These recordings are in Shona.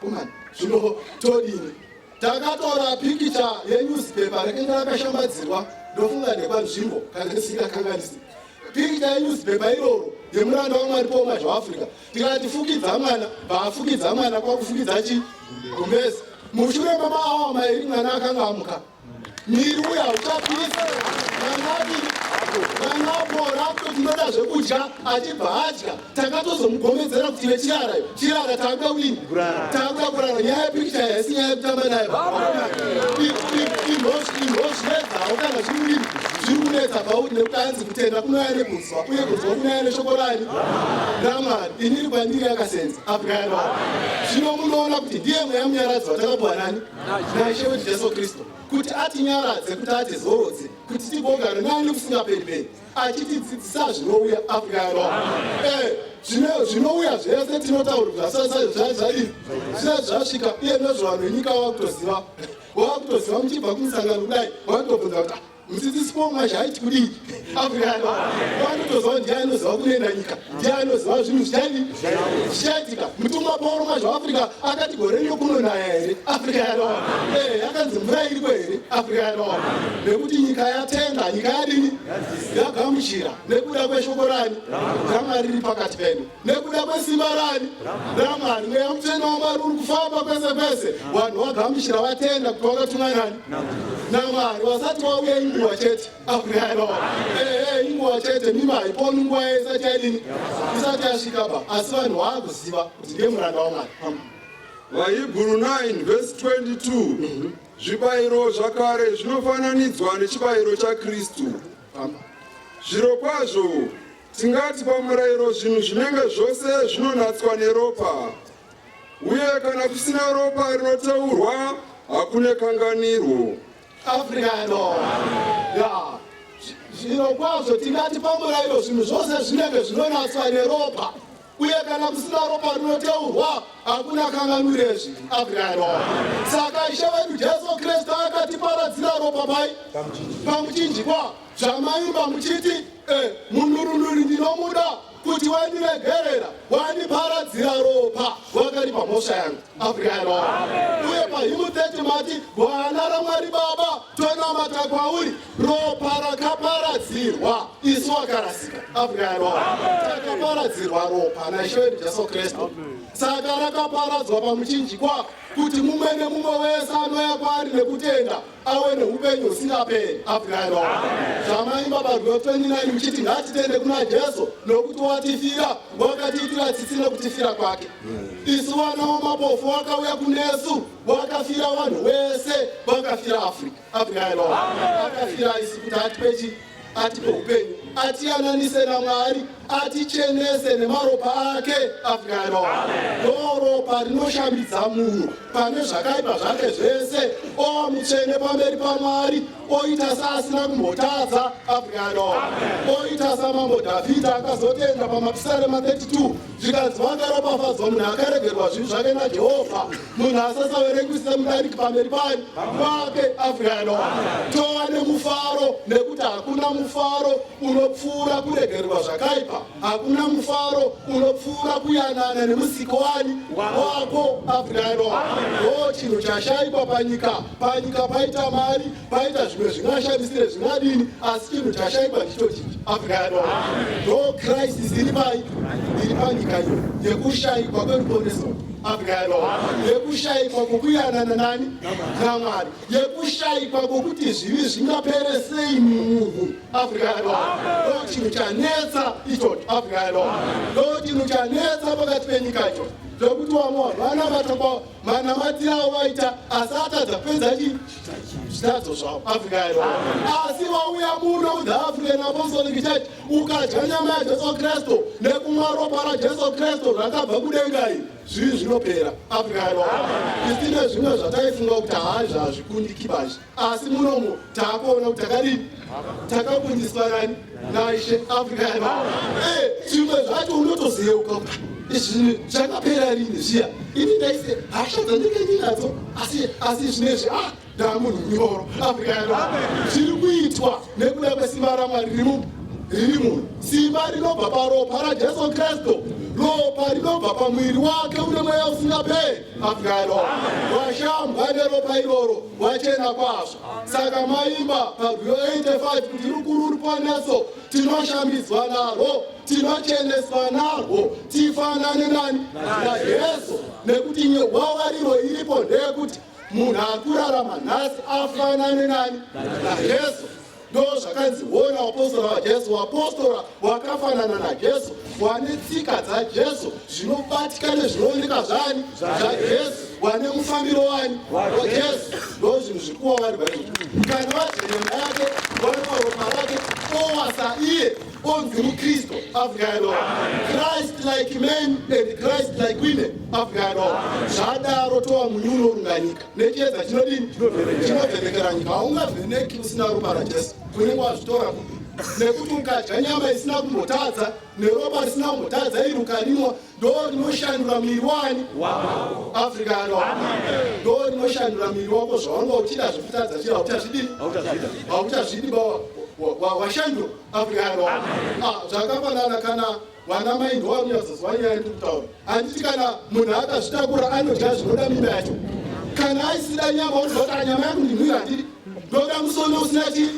Komana, zvino todini? Takatora pikicha yenewspaper rakanga rakashambadzirwa, ndofunga ndekwanzvimbo kana ndisingakanganisi. Pikicha yenewspaper iroro yemuranda waMwari Paul Mwazha waAfrica. Tikati fukidza mwana, vaafukidza mwana kwakufukidza chi gumbezi. Mushure memaawa mairi mwana akanga amuka. Miri uya hauchapisi. Mwana adini? Mwana apora kutoti ndoda zvekudya achibva adya. Takatozomugomedzera kuti iwe chirara iwe. Chirara takuda kudini? Takuda kurara. Nyaya yepikicha iyi haisi nyaya yekutamba nayo. Imhozvinetsawo kana zviri kudini? Zviri kunetsa pauri nekuti hanzi kutenda kunouya nekunzwa uye kunzwa kunouya neshoko rani? RaMwari. Inini kwandiri yakasenza. Afrika yadaro. Zvino munoona kuti ndiye mweya munyaradzi watakapuwa nani? naIshe wedu Jesu Kristu kuti atinyaradze, kuti atizorodze, kuti tigogara naye nekusingaperi-peri, achitidzidzisa zvinouya. Afrika yaroa eh, zvinouya zvese tinotaurwa zvadii zvisati zvasvika. Iye nezvo vanhu venyika vakutoziva, vakutoziva muchibva kumusangano kudai, vakutobvunza kuti ah, Mudzidzisi Paul Mwazha aiti kudii? Afrika vanotoziva ndiye anoziva kunoenda nyika, ndiye anoziva zvinhu zvichadi zvichaitika. Mutumwa Paul Mwazha waAfrika akati gore rino kunonaya here? Afrika yadoo eh, yakanzi mvura iriko here? Afrika yadoo nekuti nyika yatenga, nyika yadini yagamuchira nekuda kweshoko rani raMwari riri pakati pedu. nekuda kwesimba rani raMwari. Mweya Mutsvene waMwari uri kufamba kwese kwese, vanhu vagamuchira vatenda kuti vakatumwa nani naMwari. Vasati vauya inguva chete, afrikaeroa ehe, inguva chete. Mima haiponi nguva yayo isati yadini, isati yasvika ba, asi vanhu vaakuziva kuti ndiye muranda waMwari. VaHibhuru 9 vhesi 22 Zvibayiro zvakare zvinofananidzwa nechibayiro chaKristu. Zvirokwazvo Tingati pamurayiro zvinhu zvinenge zvose zvinonatswa neropa, uye kana kusina ropa rinoteurwa hakune kanganirwo. Africa no. Ya. Zvirokwazvo tingati pamurayiro zvinhu zvose zvinenge zvinonatswa neropa, uye kana kusina ropa rinoteurwa hakuna kanganwiro yezvivi. Africa no. Saka Ishe wedu Jesu Kristu akatiparadzira ropa pai pamuchinjikwa. Zvamaimba muchiti eh, munurunuri ndinomuda kuti wandiregerera wandiparadzira ropa wakaripa mhosva yangu. Afrika yanoa uye pahimu 30 mati gwana raMwari Baba tonamata kwauri ropa rakaparadzirwa isu wakarasika. Afrika yanoa takaparadzirwa ropa naIshe wedu Jesu Kristu, saka rakaparadzwa pamuchinjikwa kuti mumwe nemumwe wese anouya kwaari nekutenda awe neupenyu husingaperi. Afrika zvamaimba parwiyo 29 muchiti ngatitende kuna Jesu nokuti watifira, wakatiitira tsitsi nekutifira kwake. Isu vana wamapofu wakauya kunesu, wakafira vanhu wese, vakafira Afrika. Afrika akafira isu kuti atipe chi atipe upenyu, atiyananise naMwari, atichenese nemaropa ake. Afrika ndo ropa rinoshambidza munhu pane zvakaipa zvake zvese, ova mutsvene pamberi paMwari, oita seasina kumbotadza. Afrika oita samambo Dhavhidha akazotenda pamapisarema 32 zvikanzi vakaropafadzwa munhu akaregerwa zvivi zvake naJehovha, munhu asasaverengwi semudariki pamberi pani kwake. Afrika tova nemufaro nekuti hakuna mufaro unopfuura kuregererwa zvakaipa, hakuna mufaro unopfuura kuyanana nemusiko wani wako. Afrika ndo chinhu chashaikwa panyika. Panyika paita mari, paita zvimwe zvingashamisire zvingadini, asi chinhu chashaikwa ndicho chichi. Afrika ndo crisis iri pai iri panyika iyo yekushaikwa kweruponeso. Afrika yekushaikwa kwokuyanana nani naMwari, yekushaikwa kwokuti zvivi zvingapere sei mumunhu. Afrika ndo chinhu chanetsa ichocho. Afrika ndo chinhu chanetsa pakati penyika ichocho, zvekuti vamwe vanhu vanamata manamatiro avo vaita, asi atadza kupedza chii zvitadzo zvavo. Afrika asi vauya muno kuThe African Apostolic Church, ukadya nyama yaJesu Kristu nekumwa ropa raJesu Kristu rakabva kudenga iri, zvivi zvinopera. Afrika isine zvimwe zvataifunga kuti haazvi hazvikundiki bashi, asi munomu taakuona kuti takadini, takakundiswa nani? NaIshe. Afrika zvimwe zvacho unotoziyeuka kuti izvi zvakapera rini zviya. Ini ndaise hasha dzandinge ndinadzo, asi zvinezvi ah ndamunhu munyoro. Afrika zviri kuitwa nekuda kwesimba raMwari riri munhu, simba rinobva paropa raJesu Kristu. Ropa rinobva pamuviri wake une mweya usingaperi. Afrika washambwa neropa iroro, wachena kwazvo. Saka maimba parwiyo 85 kuti rukuru ruponeso tinoshambidzwa narwo, tinocheneswa narwo, tifanane nani? NaJesu. Nekuti vavariro iripo ndeyekuti munhu akurarama nhasi afanane nani? NaJesu. Ndo zvakanzi wona vapostora vaJesu, vapostora wakafanana naJesu, wane tsika dzaJesu, zvinobatika nezvinooneka zvani? ZvaJesu, wane mufambiro wani? WaJesu. Ndo zvinhu zviri kuvavarigwa izvozvo. Kana vadya nyama yake, vanwa ropa rake, owasa iye onzi muKristu. Africa yado, Christ like men and Christ like women. Africa yado, zvadaro tova munyu unorunganyika nechiedza chinodini? Chinovhenekera nyika. Haungavheneki usina ropa raJesu. Unenge wazvitora kupi? Nekuti ukadya nyama isina kumbotadza neropa risina kumbotadza iri ukarinwa, ndo rinoshandura muviri wani? Africa yado, ndo rinoshandura muviri wako. Zvawanga uchida zvekutadza chira hauchazvidini, hauchazvidi, washandura. Africa yado, zvakafanana kana vana mai ndo vanonyatsozwa nyaya yandiri kutaura. Handiti kana munhu akazvitakura anodya zvinoda mimba yacho? Kana aisida nyama, unozwa kuti nyama yangu ndinhuira, handidi, ndoda musono usina chii?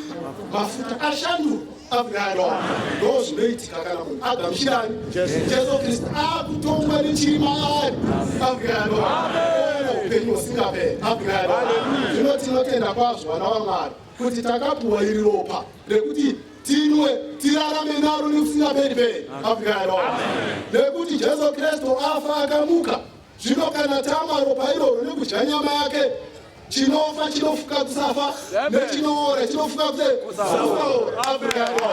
Mafuta. Ashandura. Africa yado, ndo zvinoitika kana munhu agamuchirani Jesu Kristu, akutongwa nechiri maari. Africa yado, oona upenyu husingaperi. Africa yado, zvino tinotenda kwazvo, vana vaMwari, kuti takapuwa iri ropa rekuti tinwe, tirarame naro nekusingaperi peri. Africa yado, nekuti Jesu Kristu afa akamuka. Zvino kana tamwa ropa iroro nekudya nyama yake, chinofa chinofuka kusafa, nechinoora chinofuka kusaora. Africa yado,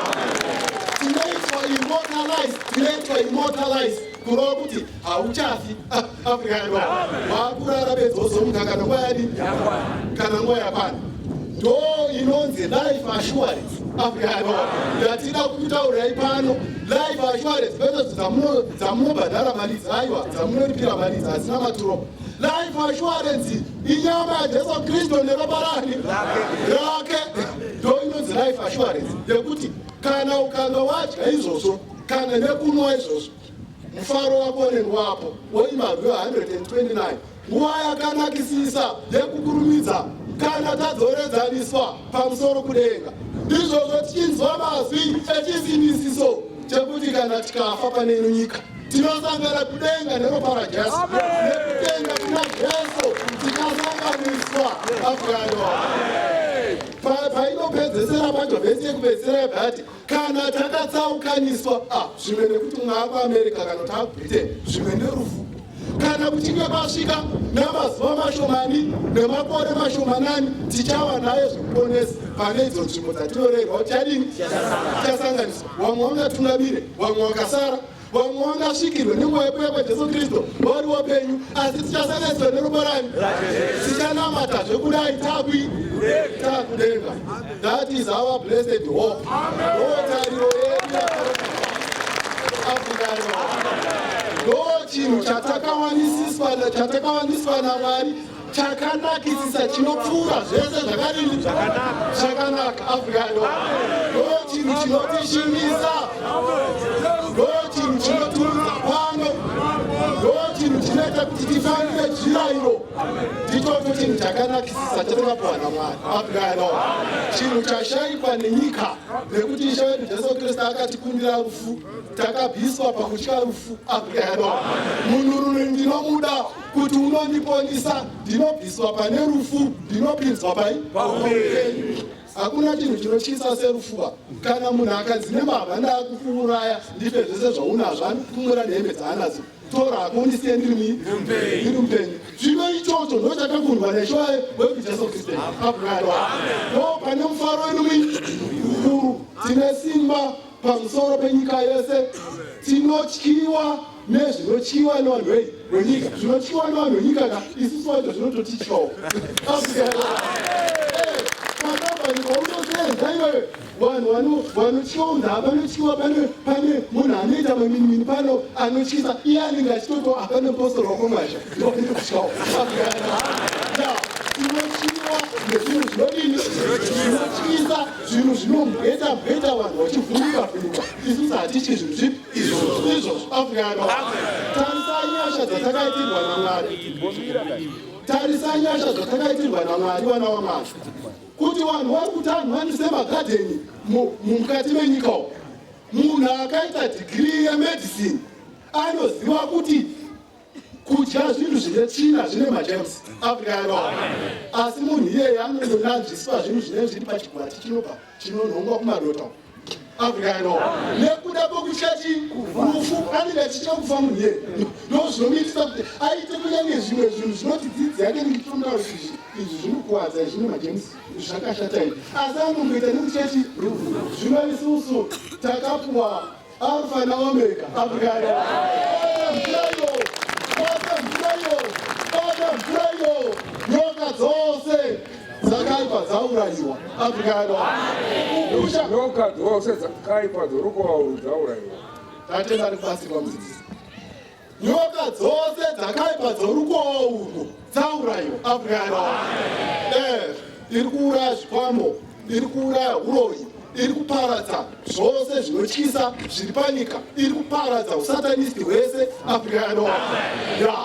tinoitwa immortalize, tinoitwa immortalize, kureva kuti hauchafi. Africa yado, wakurara bedzozomuka kana nguva yadi, kana nguva yakwana. Ndo inonzi life assurance. Africa yado, ndatida kukutaurirai pano life assurance, kwete dzamunobhadhara mari dzaiwa, dzamunoripira mari dzasina maturo. Life assurance inyama yaJesu Kristu neropa rani? Rake. Ndo inonzi life assurance, yekuti kana ukanga wadya izvozvo kana nekunwa izvozvo, mufaro wako unenge wapo. Woimba rwiyo 129, nguva yakanakisisa yekukurumidza kana tadzoredzaniswa pamusoro kudenga. Ndizvozvo tichinzwa mazwi echisimbisiso chekuti kana tikafa pane ino nyika, tinosangana kudenga neropa raJesu, nekudenga kuna Jesu tikasanganiswa. Afrikano painopedzesera pacho, vhesi yekupedzisera yabva kana takatsaukaniswa, zvimwe nekuti mumwe akuAmerica kana kuti akuBritain, zvimwe nerufu, kana kuchinge kwasvika namazuva mashomani nemakore mashomanani, tichava naye zvekuponesa pane idzo nzvimbo dzatinorerwa. Tichadini? Tichasanganiswa. Vamwe vangatungamire, vamwe vakasara, vamwe vangasvikirwe nenguva yekuuya kwaJesu Kristu vari wapenyu, asi tichasanganiswa neropa rani? Tichanamata zvekudai takwi takudenga. That is our blessed hope. Ndo tariro yedu. Afrika, ndo chinhu chatakawaniswa naMwari chakanakisisa, chinopfuura zvese zvakadini? Zvakanaka. Afrika, ndo chinhu chinotishinisa, ndo chinhu chinotiudza pano, ndo chinhu chinoita kuti tifambire zvirayiro. Ndichocho chinhu chakanakisisa chatakapuwa naMwari. Afrika, chinhu chashayikwa nenyika, nekuti Ishe wedu Jesu Kristu akatikundira rufu, takabviswa pakutya rufu. Afrika, munhururi ndinomuda kuti unondiponisa, ndinobviswa pane rufu, ndinopinzwa pai? Paupenyu. Hakuna chinhu chinotyisa serufuva. Kana munhu akanzi nemavha, "Ndakukuuraya, ndipe zvese zvaunazvo," anokumura nehembe dzaanadzo, "Tora hako, undisiye ndiri mupenyu." Zvino ichocho ndo chakakundwa naIshe wedu Jesu Kristu. Afrika, ndo pane mufaro wedu mukuru. Tine simba pamusoro penyika yese. Tinotyiwa nezvinotyiwa nevanhu vei? Wenyika. Zvinotyiwa nevanhu venyika ka, isusu vacho zvinototityawo. Makambani kwaunosenza iwewe, vanhu vanotyiwa kunzi hapanotyiwa, pane munhu anoita maminimini pano anotyisa. Iye anenge achitoto hapane mupostori wakomwazha, ndovanotyawo. Tinotyiwa nezvinhu zvinodini? Zvinotyisa, zvinhu zvinombweta mbweta, vanhu vachivhunduka vhunduka. Isusu hatityi zvinhu zvipi? Izvozvo. Afrika yakawa. Tarisai nyasha dzatakaitirwa naMwari. Tarisai nyasha dzatakaitirwa naMwari, vana vaMwari. Kuti vanhu vari kuti anhu vanise magadheni mukati menyika umu. Munhu akaita degree yemedicine anoziva kuti kudya zvinhu zvine tsvina zvine magerms. Afrika yakawa. Asi munhu iyeye anondonanzviswa zvinhu zvinenge zviri pachigwati chinobva chinonhongwa kumadota umu. Afrika yakawa. Nekuda kwekutya chii? Rufu. Anenge achitya kufa munhu iyeye. Ndozvinomuitisa kuti aite kunyange zvimwe zvinhu zvinoti dzidzi yake ndichitomutaura kuti izvi zvinokuwadza izvi zvine magerms zvakashata izvi. Asi anongoita nekutya chii? Rufu. Zvino isusu takapuwa Alfa naOmega. Afrika yakawa. Bata mvura iyo. Bata mvura iyo. Bata mvura iyo. Nyoka dzose dzakaipa dzaurayiwa. Afrika yakawa. Kukusha. Nyoka dzose dzakaipa dzorukova urwu dzaurayiwa. Tatenda nekubatsirwa mudzidzisi. Nyoka dzose dzakaipa dzorukowo urwu dzaurayiwa. Afrika yakawa. Eh, iri kuuraya zvikwambo, iri kuuraya uroyi, iri kuparadza zvose zvinotyisa zviri panyika, iri kuparadza usatanisti hwese. Afrika yakawa. Ya,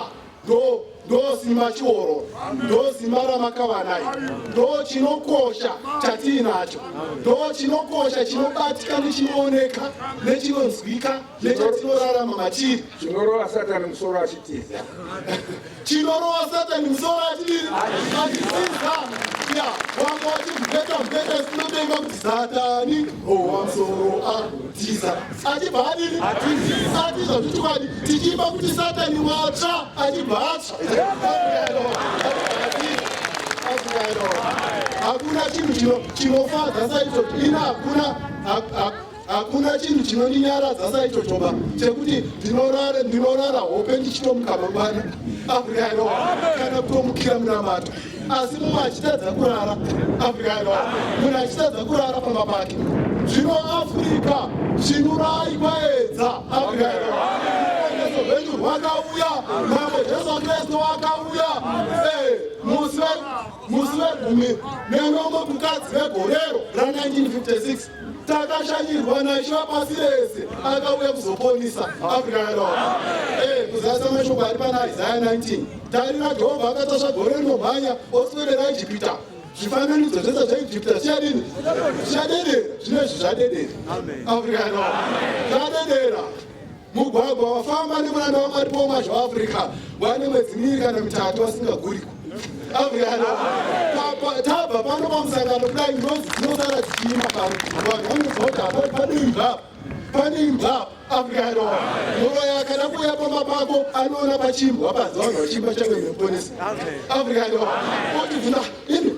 ndo ndo simba chiororo, ndo simba ramakavanai, ndo chinokosha chatiinacho, ndo chinokosha chinobatika nechinooneka nechinonzwika nechatinorarama matiri. Chinorova Satani musoro achitiza. Chinorova Satani musoro achidini? Achitiza. Ya, wanga wachimubeta mubeta sinotenga kuti Satani rova musoro atiza. Achibva adini? Atiza. Atiza zvechokwadi. Tichiimba kuti Satani watsva achibva atsva. Hakuna chinhu chinofadza saichocho. Ina hakuna hakuna chinhu chinondinyaradza saichochoba chekuti ndinorara ndinorara hope ndichitomuka mangwana. Afrika yakawa kana kutomukira munamato, asi mumwe achitadza kurara. Afrika yakawa munhu achitadza kurara pamba pake. Zvino Afrika svinurai kwaedza. Afrika yakawa ruponeso rwenyu rwakauya, Mambo Jesu Kristu akauya. Musi wegumi nenomwe Kukadzi vegorero ra1956 takashanyirwa naIshe wapasi rese akauya kuzoponisa. Afrika yakawa. Kuzadzisa mashoko ari pana Isaya 19. Tarira, Jehovha akatasva gore rinomhanya oswedera Ijipita. Zvifananidzo zvese zveIjipita zvichadini? Zvichadedera. Zvino izvi zvadedera. Afrika yakawa. Zvadedera. Mugwagwa wafamba nemuranda waMwari pomazha waAfrica wane mwedzi miviri kana mitatu vasingaguriko. Afrika yakawa. Tabva pano pamusangano kudai ngirozi dzinosara dzichiimba pano. Vanhu vanoziva kuti apa pane imbwa apa. Pane imbwa apa. Afrika yakawa. Muroyi akada kuuya pamba pako anoona pachimbwa panze vanhu vachiimba change nemuponesi. Afrika yakawa. Otibvunza, imi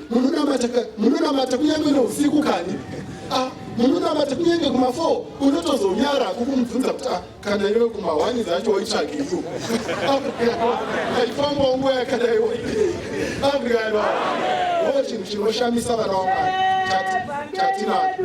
munonamata kunyange neusiku kani? Ah, munonamata kunyange kuma4? Unotozonyara kukumubvunza kuti ah, kana iwe kuma1 dzacho waitsvageiwo? Aifambawo nguva yakadai waidei? Afrika yakawa. Ndo chinhu chinoshamisa vana vaMwari chatinacho.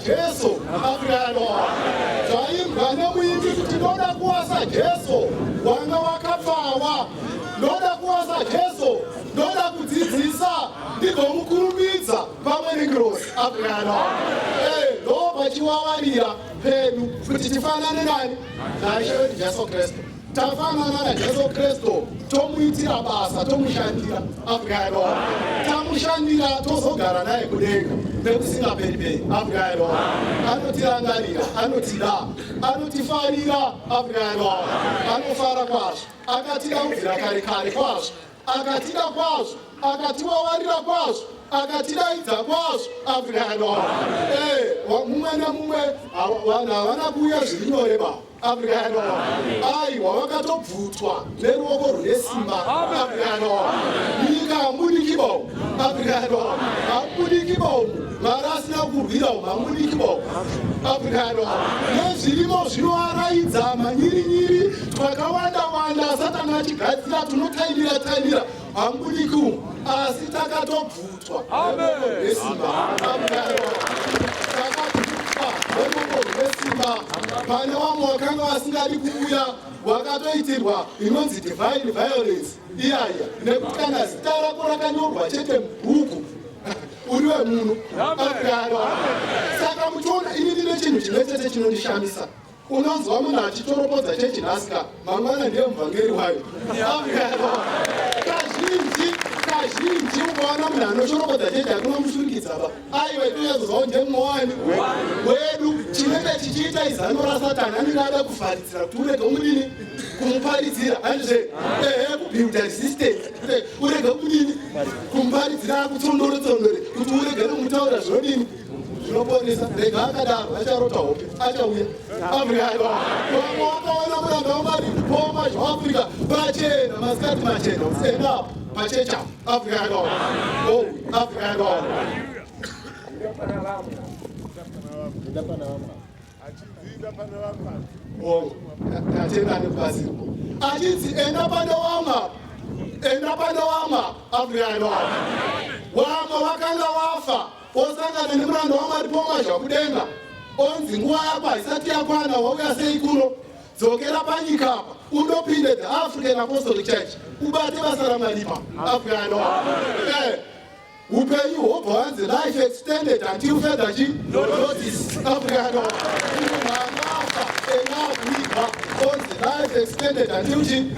Jesu. Afrika yanoa zvaimbwa nemuimbi kuti ndoda kuwasa Jesu wanga wakapfawa, ndoda kuwasa Jesu, ndoda kudzidzisa ndigomukurumbidza pamwe nengirozi. Afrika yanoa ndo pachiwawarira pedu kuti tifanane nani? NaIshe wedu Jesu Kristu. Tafanana naJesu Kristu, tomuitira basa, tomushandira. Afrika yanoa tamushandira, tozogara naye kudenga nekusingaperi-peri. Afrika yanoa anotirangarira, anotida, anotifarira. Afrika yanoa anofara kwazvo, akatida kubvira kare kare kwazvo, akatida kwazvo, akatiwawarira kwazvo, akatidaidza kwazvo. Afrika yanoa mumwe nemumwe, vanhu havana kuuya zviri nyore ba. Afrika yanoa aiwa, vakatobvutwa neruoko rune simba. Afrika yanoa nyika hamudiki bo. Afrika yanoa hamudiki bo, Mwari asina kurwira umu hamudiki bo. Afrika yanoa nezvirimo zvinoaraidza manyirinyiri twakawanda wanda, Satani achigadzira tunotaimira taimira, hamudiki umu, asi takatobvutwa neruoko rune simba. Afrika yanoa takabvutwa neruoko rune simba. Pane vamwe vakanga vasingadi kuuya, wakatoitirwa inonzi divine violence iyaya, nekuti kana zita rako rakanyorwa chete mubhuku, uri wemunhu. Afrika. Saka muchiona, ini ndine chinhu chimwe chete chinondishamisa. Unonzwa munhu achitoropodza chechi nhasika, mangwana ndiye muvhangeri wayo. Afrika. Kazhinji kazhinji ukaona munhu anochoropodza chechi, akunomushurikidza ba, aiwa, itoyazozvawo ndemumwe wedu. Chinenge chichiita izano raSatani, anenge ada kuvharidzira kuti urege umudini kumuparidzira, andizve? Ehe, kubuilda resistance kuti urege kumudini kumuparidzira, akutsondore tsondore kuti urege kumutaura zvinodini zvinoponesa. Rega akadaro, acharota hope, achauya. Afrika. Vamwe wakaona muranda waMwari poma zvaAfrica pachena, masikati machena, enda pachecha. Afrika yakaona oh, Afrika yakaona. Achidzidza pane vamwe. Oh, tatenda nekubatsirwa. Achinzi enda pane wamwe, enda pane wamwe. Afrika yakaona wamwe wakanga wafa, osangana nemuranda waMwari pomazha kudenga, onzi nguva yako haisati yakwana, wauya sei kuno? Dzokera panyika apa, undopinde the African Apostolic Church, ubate basa raMwari pa. Afrika yanoa upenyu hwobva wanzi life extended until further chi notice. Afrika yanoa munhu angafa engakuigwa, onzi life extended until chi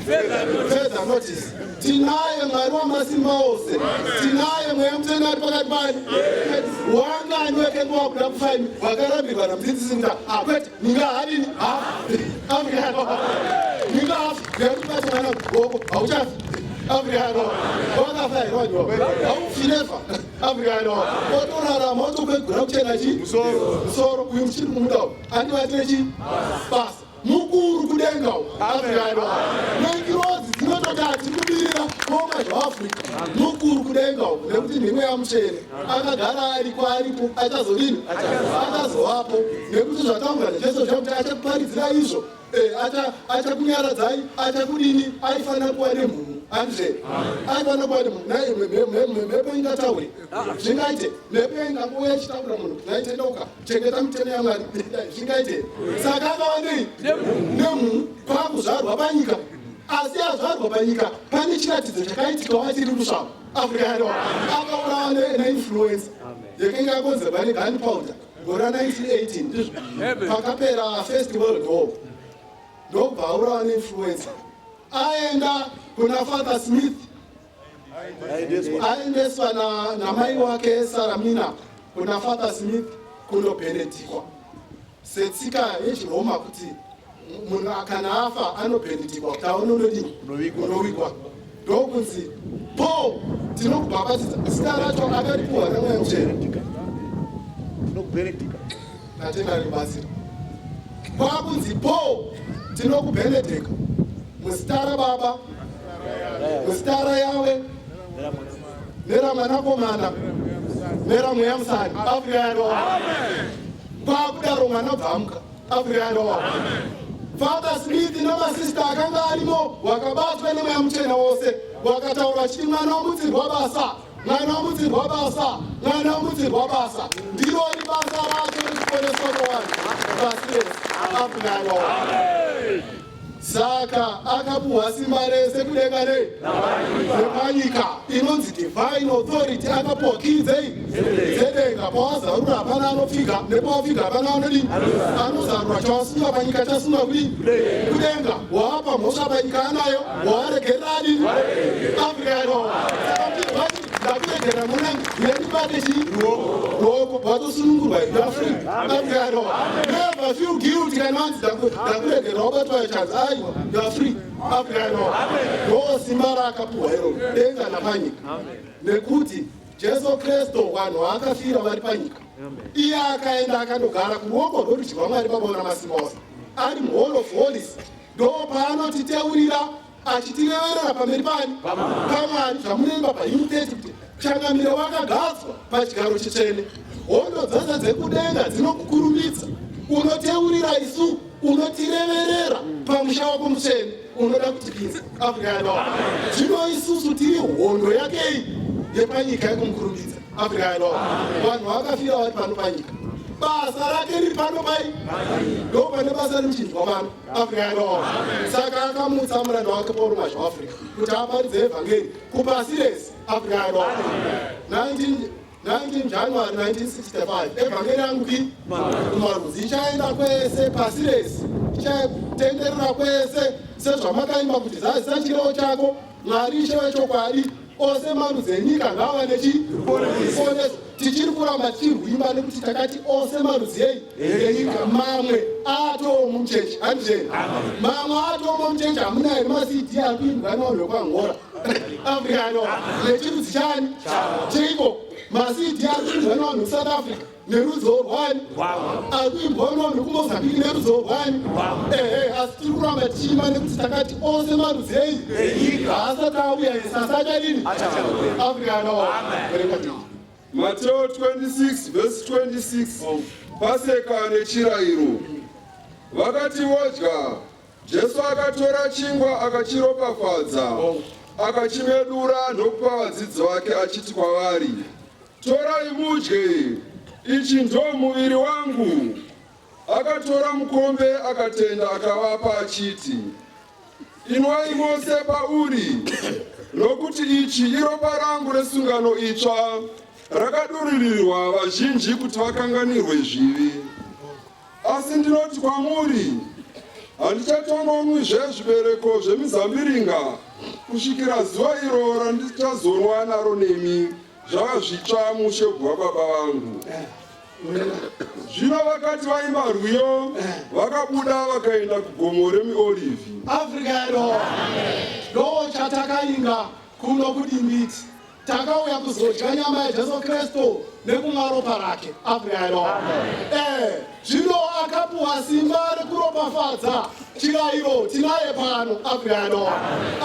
further notice. Tinaye Mwari wamasimba ose, tinaye Mweya Mutsvene ari pakati pani. Wanganywe kenguva kuda kufaini, wakarambirwa namudzidzisi kuti akwete, ninga hadini Afrika yanoa ningafi nekuti bati mwana goko hauchafi. Afrika yanoa wakafa here wanyiwa? Haufi, never. Afrika yanoa otorarama, otokwegura kuchena chi musoro. Uyu muchiri kumuda andivatire chi basa mukuru kudenga uku. Afrika yanoa nengirozi dzinototi hatikumirira koma zvaAfrica mukuru kudenga uku, nekuti ndimweya mutsvene akagara ariko, aripo, achazodini? Achazovapo, nekuti zvataurwa naJesu zvakuti achakuparidzira izvo, achakunyaradzai, achakudini. Aifanira kuva nemhunu, andizve? Aifanira kuva nemhunu. Mhepo ingataure zvingaite? Mhepo ingangouya ichitaura munhu kuti naitendeuka, chengeta mitemo yaMwari, zvingaite? Saka akava nei? Nemhunu kwakuzvarwa panyika. Asi azvarwa panyika, pane chiratidzo chakaitikawo achiri rusvavo. Afrika yanoa akaurawa neinfluenza yakanga yakonzerwa negunpowder gore ra1918, ndizvo pakapera First World War, ndobva aurawa neinfluenza. Aenda kuna Father Smith, aendeswa namai wake Saramina kuna Father Smith kunobhenedhikwa setsika yechiRoma, kuti munhu kana afa anobhenedhikwa kuti aone unodini unowigwa. Ndokunzi Paul, tinokubhabhatidza. Zita racho akaripuhwa naMweya Mutsvene. Tinokubhenedhika. Tatenda rikubatsira. Kwakunzi Paul, tinokubhenedheka muzita raBaba, muzita raYawe, neraMwanakomana, neraMweya Musani. Afrika yanoa kwakudaro, mwana bvamuka. Afrika yanoa Father Smith namasista akanga arimo wakabatwa neMweya Muchena wose, wakataura achiti mwana wamutsirwa basa, mwana wamutsirwa basa, mwana wamutsirwa basa. Ndirori basa racho. rekuponeswa kwavanhu pasi rese. Afrika yakaona. Saka akapuhwa simba rese kudenga nei nepanyika, inonzi divine authority. Akapuhwa kii dzei? Dzedenga. Pawazarura hapana anopfiga, nepawapfiga hapana anodini? Anozarura. Chawasunga panyika chasunga kudini? Kudenga. Waapa mhosva panyika anayo, waaregerera adini? Afrika yakaona. Saka vati ndakuregerera munangi, yandibate chii? Ruoko. Watosunungurwa, you are free. Afrika yakaona. Never feel guilty kana wanzi ndakuregerera, wabatwa chanzi. Aiwa, you are free. Afrika yakaona. Ndo simba raakapuhwa iroro, denga napanyika, nekuti Jesu Kristu vanhu vaakafira vari panyika. Iye akaenda akandogara kuruoko rworudyi rwaMwari Baba namasimba ose, ari muHall of Holies. Ndo paanotiteurira achitireverera pamberi pani? PaMwari. Zvamunoimba pahymn 30 kuti changamire wakagadzwa pachigaro chitsvene, hondo dzose dzekudenga dzinokukurumbidza. Unoteurira isu, unotireverera pamusha wako mutsvene, unoda kutipinza. Afrika yadawa. Zvino isusu tiri hondo yakei yepanyika yekumukurumbidza. Afrika yadawa. Vanhu vakafira vari pano panyika, basa rake riri pano pai, ndo pane basa remuchinjwa pano. Afrika yadawa. Saka akamutsa muranda wake Paul Mwazha waAfrica kuti aparidze evhangeri kupasi rese. Afrika yadawa. 19 January 1965, evhangeri yangu ki kumarudzi ichaenda kwese pasi rese, ichatenderera kwese, sezvamakaimba kuti zazisa chirevo chako, Mwari Ishe wechokwadi, ose marudzi enyika ngava nechiponeso. Tichiri kuramba tichirwimba nekuti takati ose marudzi ei enyika. Mamwe atoo muchechi, handizveni? Mamwe atoo muchechi. Hamuna here maCD ari kuimbwa nevanhu vekuAngola? Afrika yano nechirudzi chani chiriko. MaCD ari kuimbwa nevanhu veSouth Africa nerudziwo rwani, ari kuimbwa nevanhu vekuMozambique nerudziwo rwani. Ehe, asi tiri kuramba tichiimba nekuti takati ose marudzi ei haasati auya ese, asi achadini? Afrika yano. Mateo 26 vhesi 26, Paseka nechirayiro. Vakati vodya, Jesu akatora chingwa, akachiropafadza, akachimedura ndokupa vadzidzi vake, achiti kwavari, "Torai mudye, ichi ndo muviri wangu." Akatora mukombe, akatenda, akavapa, achiti, "Inwai mose pauri, nokuti ichi iropa rangu resungano itsva, rakadururirwa vazhinji kuti vakanganirwe zvivi. Asi ndinoti kwamuri, handichatongonwizve zvibereko zvemizambiringa kusvikira zuva iro randichazonwa naro nemi zvava zvitsva mushe hwababa vangu." Zvino vakati vaimba rwiyo, vakabuda vakaenda kugomo reMiorivhi. Afrika yedu, ndo chatakainga kuno kuDimbiti. Takauya kuzodya nyama yaJesu Kristu nekumwa ropa rake. Afrika yedu. Zvino akapuwa simba rekuropafadza chirayiro, tinaye pano. Afrika yedu.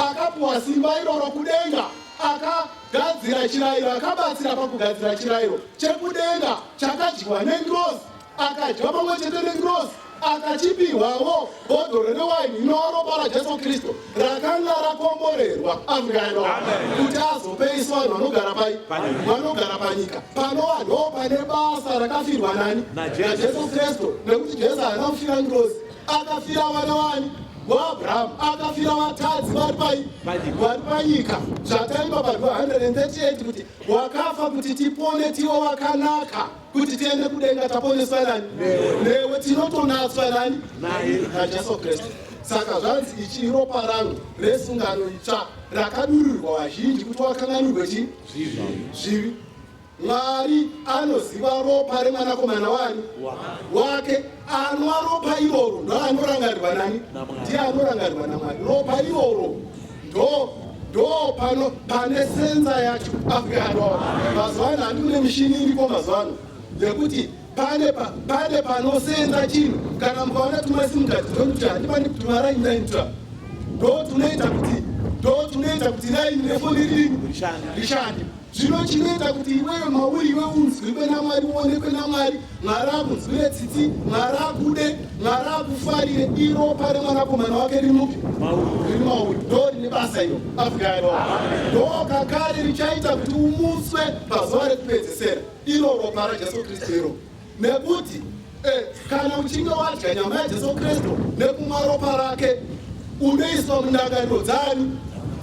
Akapuwa simba iroro kudenga, akagadzira chirayiro, akabatsira pakugadzira chirayiro chekudenga chakadyiwa nengirozi. Akadya pamwe chete nengirozi, akachipihwawo bhodhoro rewaini inova ropa raJesu Kristu rakanga rakomborerwa. Afrika yedu, kuti azopeiswa vanhu vanogara pai? Vanogara panyika. Panova ndo pane basa rakafirwa nani? NaJesu Kristu. Nekuti Jesu haana kufira ngirozi, akafira vana vani? WaAbrahamu. Akafira vatadzi vari pai? Vari panyika. Zvataimba parwiyo 138 kuti wakafa kuti tipone, tiwe wakanaka, kuti tiende kudenga. Taponeswa nani? Newe. Tinotonatswa nani? NaJesu Kristu. Saka zvanzi ichi iropa rangu resungano itsva, rakadururirwa vazhinji kuti wakanganirwe chi zvivi. Mwari anoziva ropa remwanakomana wani wake. Anwa ropa iroro ndo anorangarirwa nani? Ndiye anorangarirwa naMwari. Ropa iroro ndo pano pane sensor yacho. Afrika. Mazuva ano handi kune mishini iriko mazuva ano yekuti pane panosenza chinhu. Kana mukaona tumaSIM card tonuti handipani tumaraini raini twa, ndo tunoita kuti raini refoni ridini? Rishande. Zvino chinoita kuti iwewe mauri iwe unzwikwe naMwari, uonekwe naMwari, Mwari akunzwire tsitsi, Mwari akude, Mwari akufarire, iropa remwanakomana wake rimupi? Riri mauri. Ndo rine basa iro. Afrika yedu, ndo kakare richaita kuti umutswe pazuva rekupedzesera, iro ropa raJesu Kristu iro, nekuti Eh, kana uchinge wadya nyama yaJesu Kristu nekumwa ropa rake, unoiswa mundangariro dzani?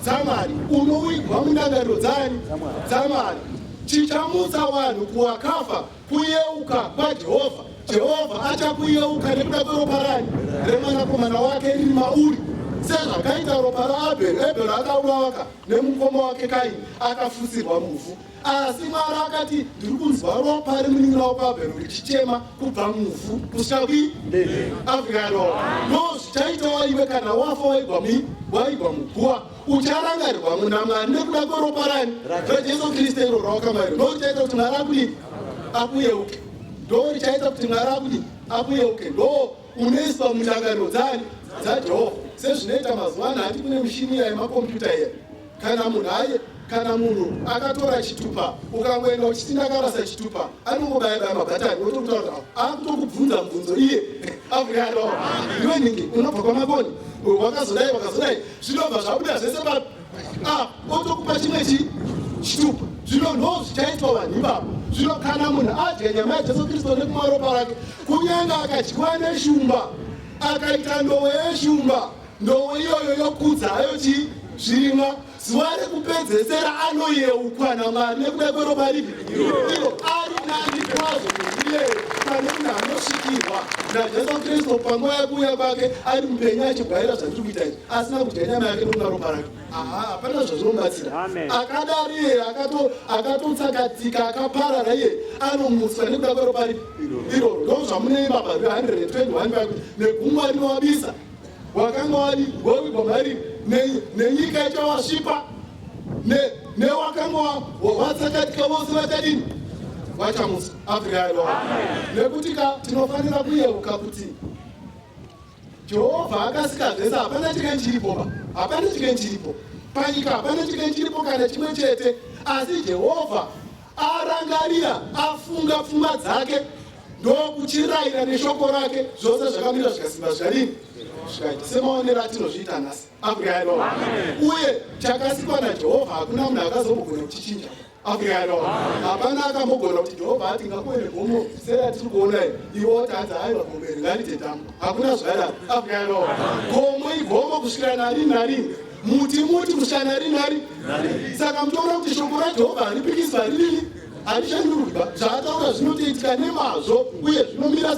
DzaMwari. Unowigwa mundangariro dzani? DzaMwari. Chichamutsa vanhu kuwakafa kuyeuka kwaJehovha. Jehovha achakuyeuka nekuda kweropa rani? Remwanakomana wake riri mauri. Sezvakaita ropa raAbheri, Abheri akaurawa nemukoma wake Kaini, akafusirwa muvhu. Asi Mwari akati, ndiri kunzwa ropa remunin'ina wako Abhero richichema kubva muvhu kusvika kui Afrika yadoo. Ndo zvichaitawo iwe kana wafa waigwa mi waigwa muguva ucharangarirwa muna Mwari nekuda kweropa rani raJesu Kristu iro rawakamwa iro. Ndo richaita kuti Mwari akudii akuyeuke. Ndo richaita kuti Mwari akudii akuyeuke. Ndo unoiswa mundangariro dzani dzaJehovha sezvinoita mazuva ano hati kune mishini iya yemakombiyuta iya Kana munhu aye kana munhu akatora chitupa ukangoenda uchiti ndakarasa chitupa anongobaya baya mabhatani otokutaura kuti akutokubvunza mubvunzo iye avhuyano iwe nhingi unobva kwamakoni wakazodai wakazodai zvinobva zvabuda zvese pa ah, otokupa chimwe chi chitupa zvino ndo zvichaitwa vanhu ivavo zvino kana munhu adya nyama yajesu kristu nekumwa ropa rake kunyange akadyiwa neshumba akaita ndowe yeshumba Ndowe iyoyo yokudza hayo chii? Zvirimwa. Zuva rekupedzesera anoyeukwa naMwari nekuda kweropa ripi? Iro ari nani kwazvo munhu iyeyo pane munhu anosvikirwa naJesu Kristu panguva yekuuya kwake ari mupenyu achibwaira zvatiri kuita izvi asina kudya nyama yake nokuda ropa rake. Aha, hapana zvazvinomubatsira. Akadaro iye akatotsakatika akaparara iye anomutswa nekuda kweropa ripi? Iroro. Ndozvamunoimba pa 121 pakuti negungwa rinovabisa wakanga wari wawigwa mari nenyika ichawasvipa newakanga watsakatika vose vachadini vachamutswa afrika yaiwa nekuti ka tinofanira kuyeuka kuti jehovha akasika zvese hapana chike chiripo pa hapana chike chiripo panyika hapana chike chiripo kana chimwe chete asi jehovha Arangarira, afunga pfungwa dzake, ndokuchirayira neshoko rake, zvose zvakamira zvikasimba zvikadini? Zvikaita semaonero atinozviita nhasi. Afrika yadoo. Uye chakasikwa naJehovha hakuna munhu akazombogona kuchichinja. Afrika yadoo. Hapana akambogona kuti Jehovha ati ngakuve negomo seratiri kuona iri, iwe woti hanzi aiwa gomo iri ngarite dhamu. Hakuna zvakadaro. Afrika yadoo. Gomo igomo kusvikira narini narini. Muti muti kusvika narini nari. Saka mutoona kuti shoko raJehovha haripikiswi haridini harishandurwiba. Zvaataura zvinotoitika nemazvo uye zvinomira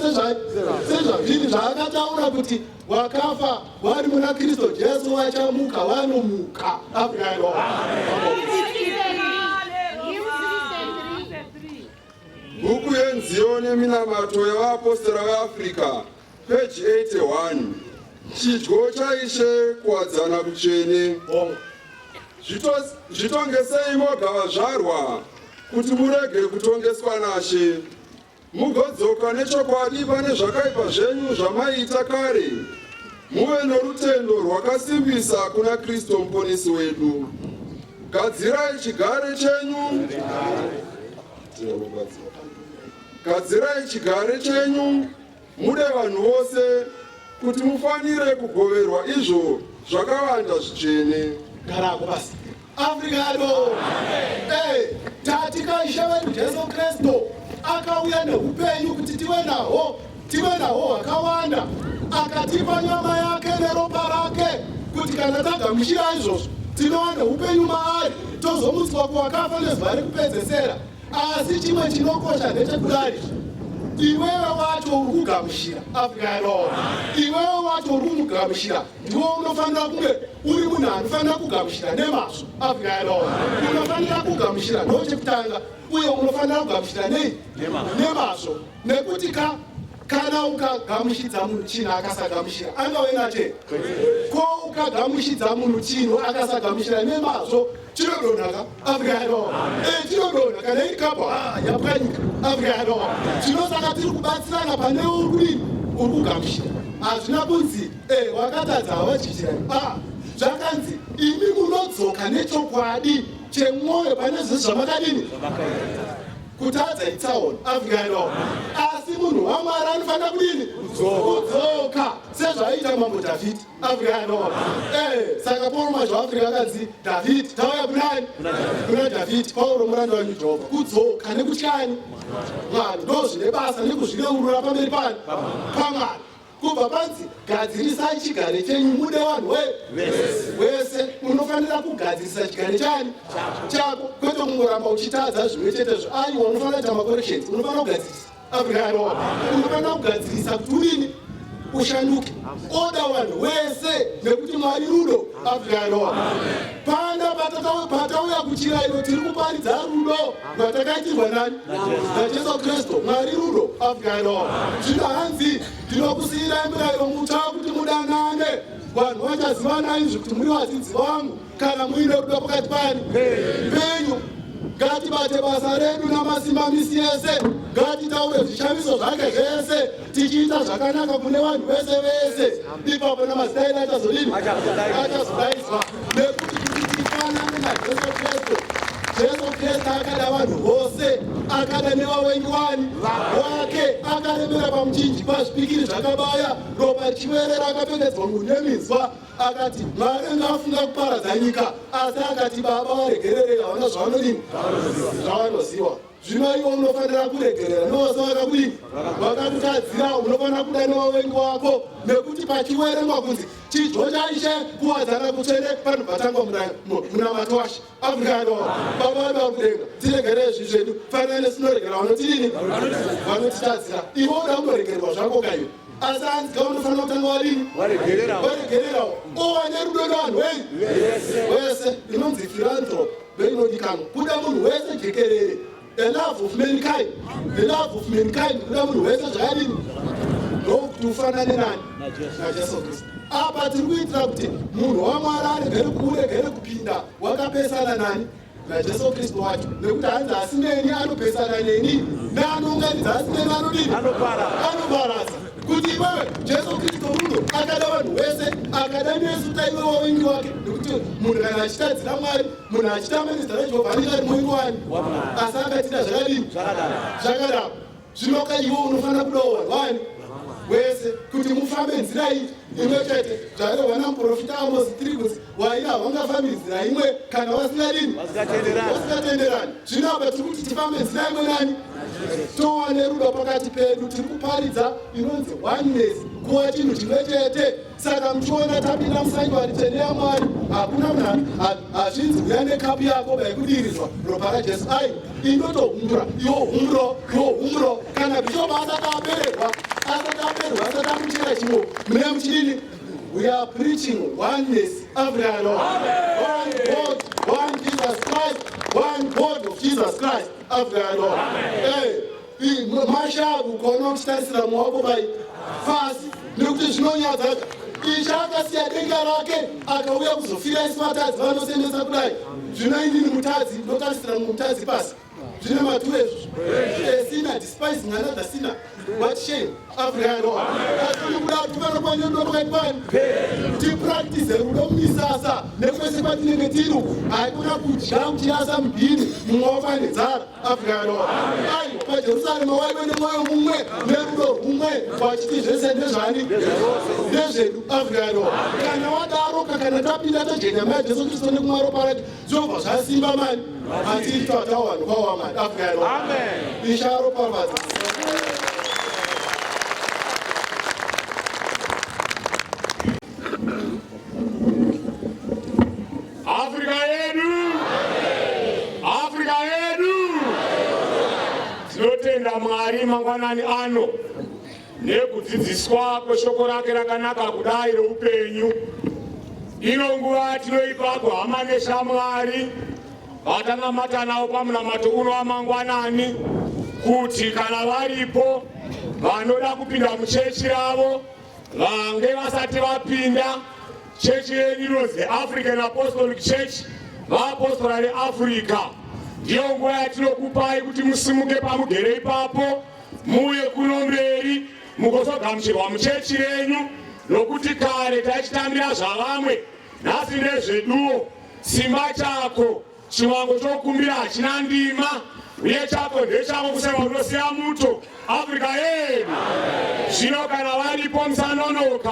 sezvazviri. Zvaakataura kuti wakafa wari muna Kristu Jesu wachamuka wanomuka. Afrika Bhuku yenziyo neminamato yavaapostora veAfrica Page 81 Chidyo chaIshe kuwadzana kutsvene. Zvitongesei moga vazvarwa kuti murege kutongeswa naShe. Mugodzoka nechokwadi pane zvakaipa zvenyu zvamaiita kare, muve norutendo rwakasimbisa kuna Kristu Muponesi wedu. Gadzirai chigare chenyu. Gadzirai chigare chenyu mude vanhu vose kuti mufanire kugoverwa izvo zvakawanda zvitsvene. Garako basi. Afrika ado. Eh, tati kaishe wedu Jesu Kristu akauya neupenyu kuti tive nahwo, tive nahwo hwakawanda. Akatipa nyama yake neropa rake kuti kana tagamuchira izvozvo tinova neupenyu maari tozomutswa kuwakafa nezuva rekupedzesera. Asi chimwe chinokosha ndechekudari, iwewe wacho uri kugamuchira Afrika yadoo, iwewe wacho uri kumugamuchira ndiwe unofanira kunge uri munhu anofanira kugamuchira nemazvo Afrika yadoo. Unofanira kugamuchira ndochekutanga, uye unofanira kugamuchira nei? Nemazvo, nekuti ka kana ukagamuchidza munhu chinhu akasagamuchira angave nache ko ukagamuchidza munhu chinhu akasagamuchira nemazvo chinodonha ka afrika yadoo eh, chinodonha kana iri kapo ah, yapwanyika afrika yadoo zvinosaka tiri kubatsirana pane uri kudini uri kugamuchira hazvina kunzi eh, wakatadza havachichirai ah, zvakanzi imi munodzoka nechokwadi chemwoyo pane zvese zvamakadini. Kutadza itsaona Afrika yedu. Asi munhu waMwari anofanira kudini? Kudzoka sezvaiita mambo Dhavhidhi. Afrika yedu. Eh, saka Paul mazvo Afrika akanzi Dhavhidhi tauya kunani? Kuna Dhavhidhi. Pauro muranda wenyu Jehovha. Kudzoka nekutyani? Mwari ndozvine basa nekuzvireurura pamberi pani? PaMwari. Kubva panzi gadzirisai chigare chenyu mude vanhu we wese. Unofanira kugadzirisa chigare chani chako, kwete kungoramba uchitadza zvimwe chetezvo. Aiwa, unofanira kuita macorrections, unofanira kugadzirisa. Afrika yarowa, unofanira kugadzirisa kuti udini ushanduke. Oda vanhu wese nekuti Mwari rudo. Afrika yarowa. Panda patauya kuchirayiro tiri kuparidza rudo rwatakaitirwa nani? NaJesu Kristu. Mwari rudo. Afrika yarowa. Zvino hanzi ndinokusiyirai murayiro mutsva kuti mudanane. Vanhu vachaziva izvi kuti muri vadzidzi vangu kana muine rudo pakati pani penyu. Ngatibate basa redu namasimba misi yese, ngatitaure zvishamiso zvake zvese, tichiita zvakanaka kune vanhu vese vese. Ipapo namazita edu achazodini? Achazodaidzwa. Nekuti kuti tifanane naJesu Kristu. Jesu Kristu akada vanhu vose, akada nevavengi wani wake, akaremera pamuchinjikwa, zvipikiri zvakabaya, ropa richiverera, akapfekedzwa nguo neminzwa. Akati Mwari anga afunga kuparadza nyika, asi akati Baba varegererei, havana zvavanodini, zvavanoziva. Zvino iwe unofanira kuregerera nevose vakakudini, vakakutadzira. Unofanira kuda nevavengi wako, nekuti pachiwerengwa kunzi chidyo chaIshe kuwadzana kutsvene, panobva tangwa munamato waShe. Afrika yakawa Baba vedu vari kudenga, tiregerei zvivi zvedu fanana nesu tinoregera vanotidini, vanotitadzira. Iwe uda kundoregererwa zvako kaiwe, asi hanzi ka unofanira kutanga wadini, waregererawo, ova nerudo nevanhu wei wese. Inonzi philanthropy ndoinodikanwa, kuda munhu wese jekerere. The love of mankind, the love of mankind, kuda munhu wese zvakadini, ndokuti ufanane nani? NaJesu Kristu. Apa tiri kuitira kuti munhu waMwari aregere kuuregere kupinda wakapesana nani? NaJesu Kristu wacho, nekuti hanzi asineni anopesana neni, neanounganidza asineni anodini? Anoparadza. Kuti iwewe Jesu Kristu rudo akada vanhu wese, akada nesu taive wavengi wake, nekuti munhu kana achitadzira Mwari, munhu achitamba nezita raJehovha anenge ari muvengi wani, asi akatida zvakadini? Zvakadaro. Zvino ka iwe unofanira kudawo vanhu vani wese kuti mufambe nzira iyi imwe chete. Zvarehwa namuprofita Amosi 3 kuti waida havangafambi nzira imwe kana vasingadini, vasingatenderani. Zvino apa tiri kuti tifambe nzira imwe nani, tova nerudo pakati pedu. Tiri kuparidza inonzi oneness, kuva chinhu chimwe chete. Saka muchiona tapinda musanctuary tsvene yaMwari, hakuna munhu hazvinzi uya nekapu yako baikudiridzwa ropa raJesu. Ai, inotohungura iwo hunguro iwo hunguro. Kana bishop asati apererwa, asati apererwa, asati amuchera chimwe, mune muchidini? We are preaching oneness. Africa Lord. One God, one Jesus Christ, one God of Jesus Christ. Africa Lord. Hey, mashavu ukaona uchitarisira muwako pai pasi, nekuti zvinonyadza. Ishe akasiya denga rake akauya kuzofira isu vatadzi vanosemesa kudai. Zvino inini mutadzi ndotarisira mutadzi pasi, zvine mature izvozvo? A sinner despising another sinner, what shame. Africa yanoa. Asi kuda tufana kwanyendo pakati pani tipractice rudo mumisasa nekwese kwatinenge tiri uku. Haikona kudya uchirasa mubhini, mumwe wako ane nzara. Africa yanoa. Aiwa, paJerusarema waive nemwoyo mumwe nerudo rumwe, vachiti zvese ndezvani? Ndezvedu. Africa yanoa. Kana wadaroka, kana tapinda tadya nyama yaJesu Kristu nekumwa ropa rake, zvinobva zvasimba mani matiri twatawa vanhu kwawa Mwari. Africa yanoa. Ishe aropafadza. Afrika yedu, Afrika yedu, tinotenda Mwari mangwanani ano nekudzidziswa kweshoko rake rakanaka kudai roupenyu. Ino nguva tinoipa kuhama neshamwari vatanamata navo pamunamato uno wamangwanani, kuti kana varipo vanoda kupinda muchechi ravo vange vasati vapinda. Chechi yenyu inonzi African Apostolic Church, vaapostora veAfrica. Ndiyo nguva yatinokupai kuti musimuke pamugere ipapo, muuye kuno mberi mugozogamuchirwa muchechi renyu, nokuti kare taichitambira zvavamwe, nhasi ndezveduwo. Simba chako, chiwango chokumbira hachina ndima. Uye chako ndechako kuseva unosiya muto. Africa yedu. Zvino kana varipo musanonoka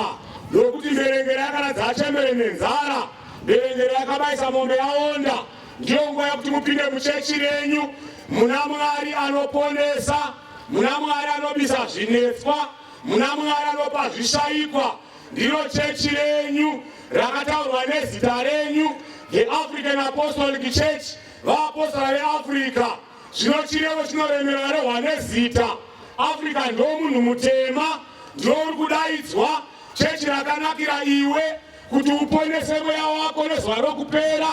nokuti mberengera yakaradza achembere nenzara. Mberengera yakabaisa mombe yaonda. Ndiyo nguva yekuti mupinde muchechi renyu muna Mwari anoponesa, muna Mwari anobisa zvinetswa, muna Mwari anopa zvishaikwa. Ndiro chechi renyu rakataurwa nezita renyu, the African Apostolic Church, vaapostora veAfrica. Zvino chirevo chinoremera rehwa nezita. Africa ndo munhu mutema, ndiwo uri kudaidzwa. Chechi rakanakira iwe kuti uponese mweya wako nezuva rokupera,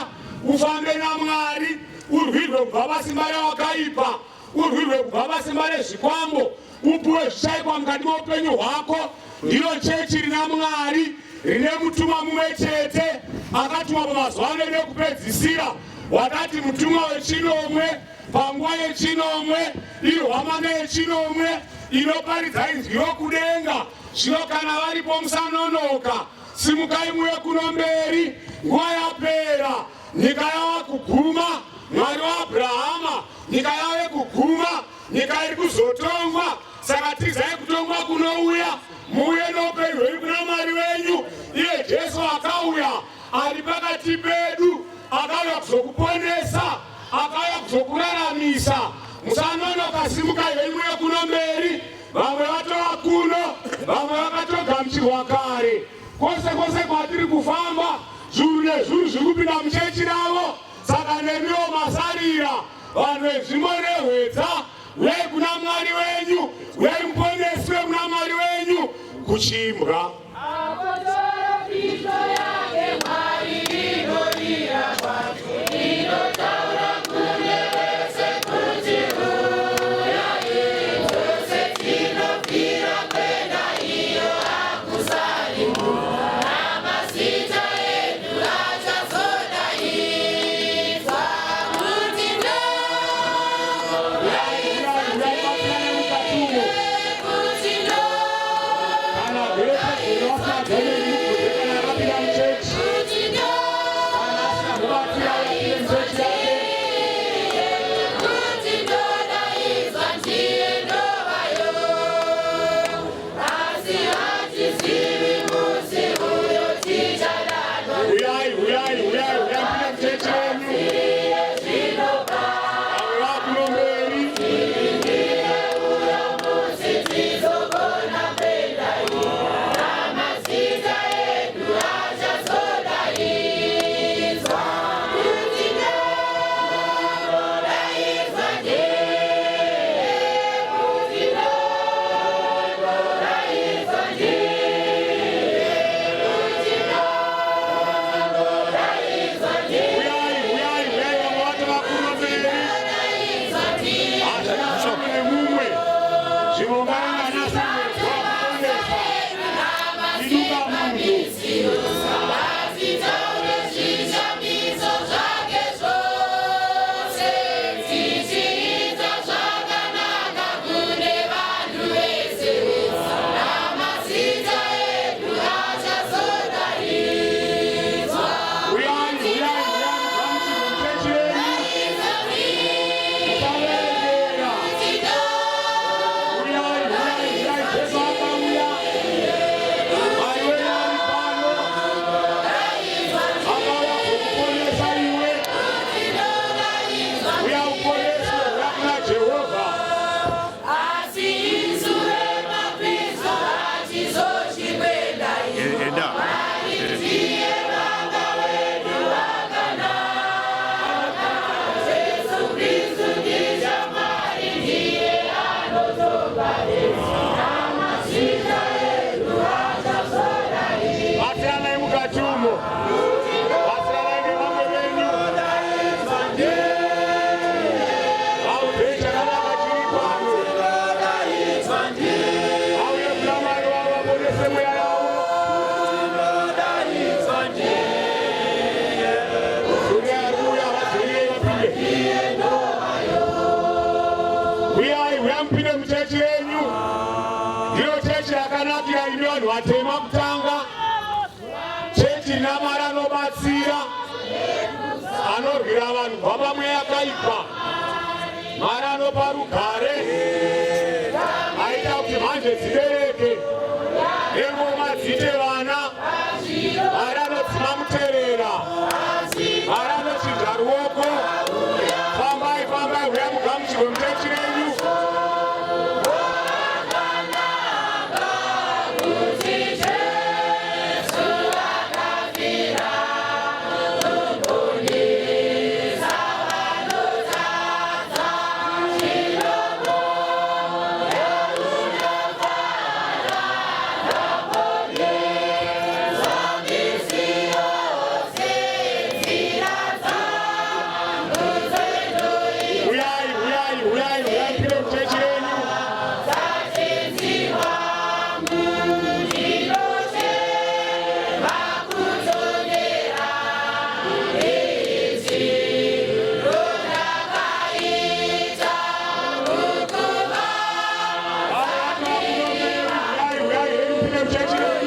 ufambe naMwari, urwirwe kubva pasimba rewakaipa, urwirwe kubva pasimba rezvikwambo, upuwe zvishaikwa mukati meupenyu hwako. Ndiro chechi rina Mwari rine mutumwa mumwe chete akatumwa pamazuva ano edu ekupedzisira, wakati mutumwa wechinomwe panguva yechinomwe iri hwamanda yechinomwe inoparidza inzwi rokudenga. Zvino kana varipo musanonoka, simukai muye kuno mberi, nguva yapera, nyika yava kuguma. Mwari waAbrahama, nyika yave kuguma, nyika iri kuzotongwa. Saka tizai kutongwa kunouya, muuye noupenyu hwenyu kuna Mwari wenyu. Iye Jesu akauya ari pakati pedu, akauya kuzokuponesa, akauya kuzokuraramisa. Musanonoka, simukai henyu muye kuno mberi. Vamwe vatova kuno, vamwe vakatogamuchirwa kare. Kwose kwose kwatiri kufamba, zviuru nezviuru zviri kupinda muchechi ravo. Saka nemiwo masarira, vanhu venzvimbo nehwedza, uyai kuna Mwari wenyu, uyai muponeswe kuna Mwari wenyu kuchimbwa. Uyai, uyai, uyai, uyai mpinda muchechi wenyu. Vamwe vakuno mberi. Uyai, uyai, uyai, vamwe vacho vakuno mberi. Hazvina mumwe nemumwe. Zvimwe ungarangana wakuponesa. Iduka munhu. Zvishamiso zvake zvose tichiita zvakanaka kune vanhu vese namazita edu achazodaidzwa. Uyai, uyai, uyai, mugamuchirwe muchechi yenyu. Musaverengera. Uyai, uyai, uyai, Jesu akauya. Mwari wenyu ari pano. Akauya kukuponesa iwe. Uya uponeswe, uya kuna Jehovha. Asi isu vemaKristu hatizochikwenda. Enda. Ndiye Baba wedu wakanaka. Jesu Kristu ndichamwari ndiye anotoparesa namazita edu achazodaidzwa. Batsiranai mukati umo. Batsiranai nevamwe venyu. Vaudzei chakanaka chiri pano. Vauye kuna Mwari wavo vaponese mweya yavo. Kune ari kuuya vadzorei vapinde. Uyai, uyai mupinde muchechi yenyu. Ndiyo chechi yakanakira imi vanhu vatema kutanga. Chechi rina Mwari anobatsira, anorwira vanhu kubva pamweya yakaipa. Mwari anopa rugare, aita kuti mhanje dzibereke nengoma dziite vana. Mwari anodzima muterera, Mwari anochinja ruoko. Fambai, fambai, huya mugamuchirwe muchechi renyu. Uyai, uyai, uyai, uyai mupinde muchechi renyu. Uyai, uyai, henyu mupinde muchechi renyu.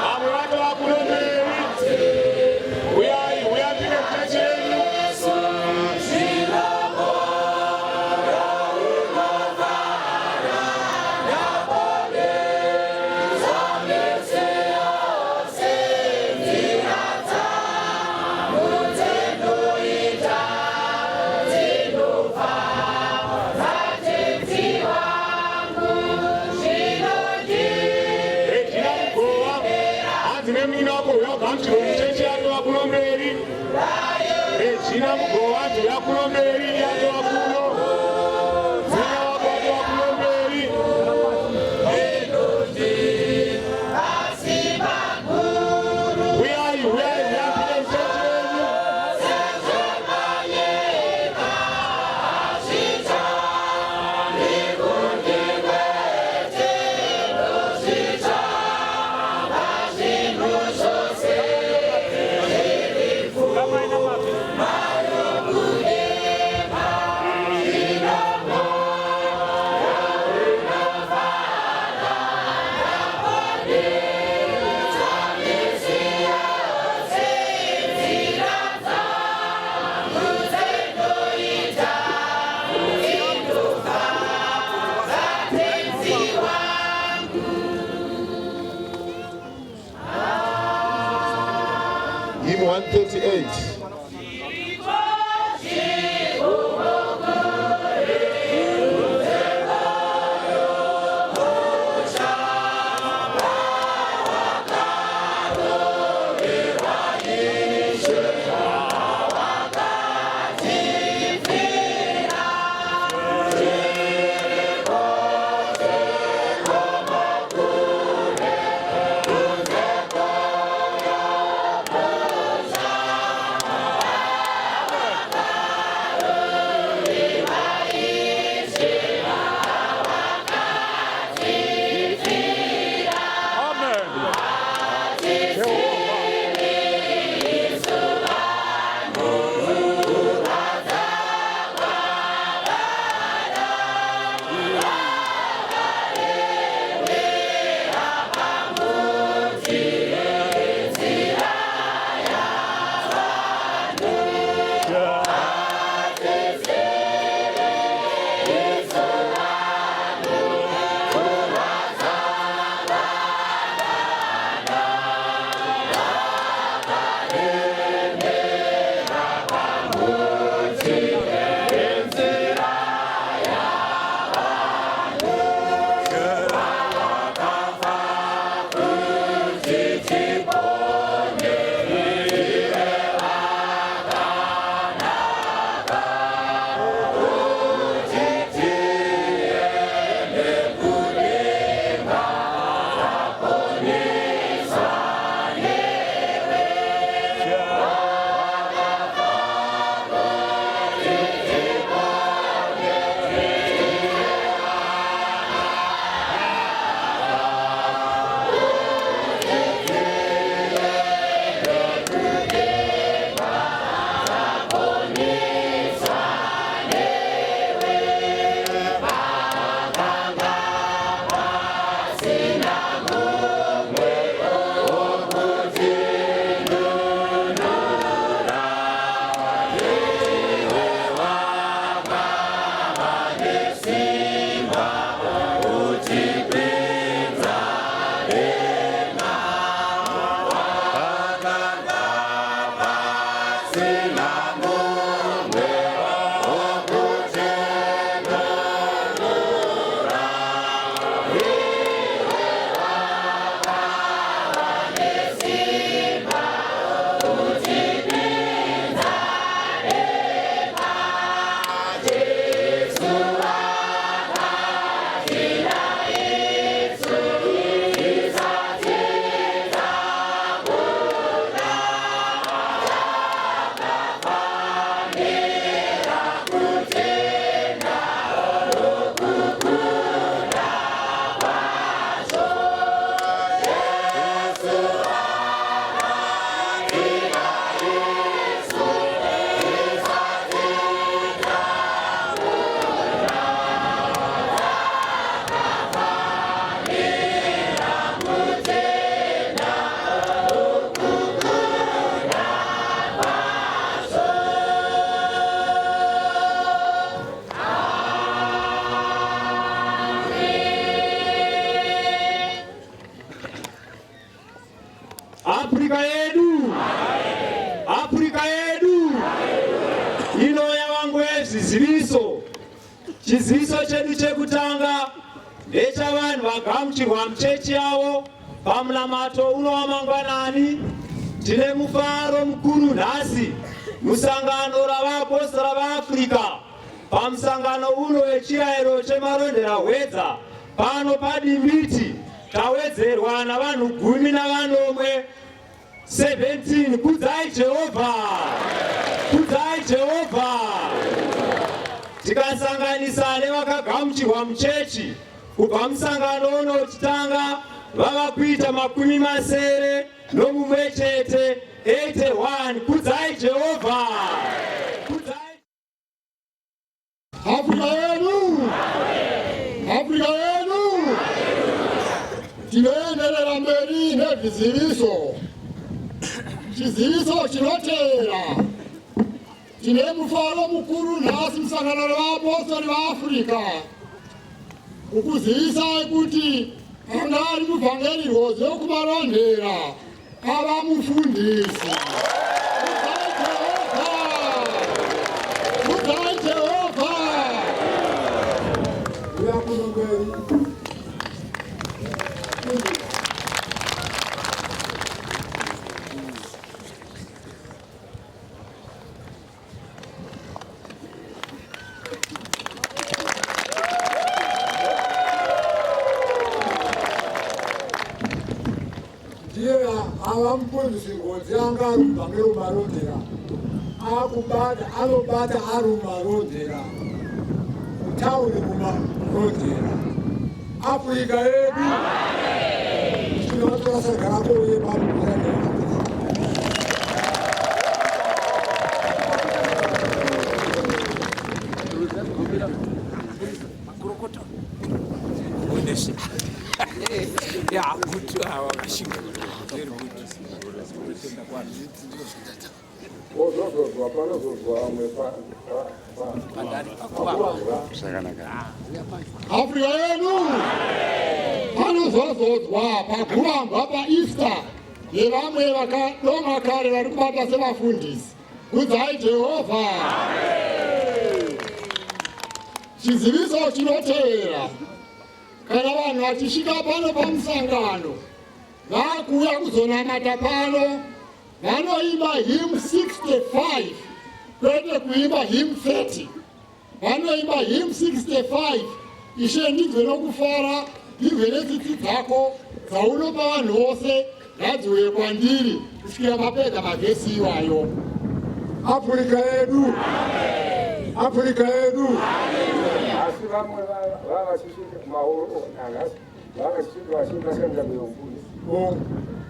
Vamwe vatova kuno mberi. Uyai, uyai mupinde muchechi renyu. Regina Mugova, hanzi nemunin'ina wako uya ugamuchirwe muchechi yatova kuno mberi. Regina Mugova hanzi uya kuno mberi yatova kuno. Munin'ina wako watova kuno mberi. Uyai, uyai, uyai mupinde muchechi renyu. Hymn 138. zviziviso. Chiziviso chedu chekutanga ndechavanhu vagamuchirwa muchechi yavo pamunamato uno wamangwanani. Tine mufaro mukuru nhasi musangano ravaapostora vaAfrica pamusangano uno wechirayiro cheMarondera Hwedza pano paDimbiti tawedzerwa navanhu 17. 17 Kudzai Jehovha, kudzai Jehovha. Tikasanganisa nevakagamuchirwa muchechi kubva musangano uno uchitanga vava kuita 61, 81. Kudzai Jehovha, kudzai Afrika yedu, Afrika yedu, tinoenderera mberi nezviziviso. Chiziviso chinotevera, tine mufaro mukuru nhasi musangano revaapostori vaAfrica kukuzivisai kuti anga ari muvhangeri rwozi wekuMarondera ava mufundisi. Kudzai Jehovha! Kudzai Jehovha! Uya kuno mberi. Ndiye ava mufundisi Ngozi anga ari mubvangeri muMarondera akubata anobata ari muMarondera mutauni muMarondera Afrika yedu tinotora saga rako uye pano. Yeah, good. Wakashinga. Very good. Ozozozwa panozozwa vamwe Afrika yedu panozozodzwa pakuvambwa paEaster nevamwe vakadoma kare vari kubata sevafundisi. Kudzai Jehovha. Chiziviso chinotevera, kana vanhu vachisvika pano pamusangano vakuuya kuzonamata pano vanoimba hymn 65 kwete kuimba hymn 30. Vanoimba hymn 65, Ishe ndinzwe nokufara, ndinzwe netsitsi dzako dzaunopa vanhu vose, ngadziuye kwandiri kusvikira mapedza mavhesi iwayo. Afrika yedu, Afrika yedu. Asi vamwe vavachisvika maoro anhasi vavachisvika vachimbasanza muyombuzi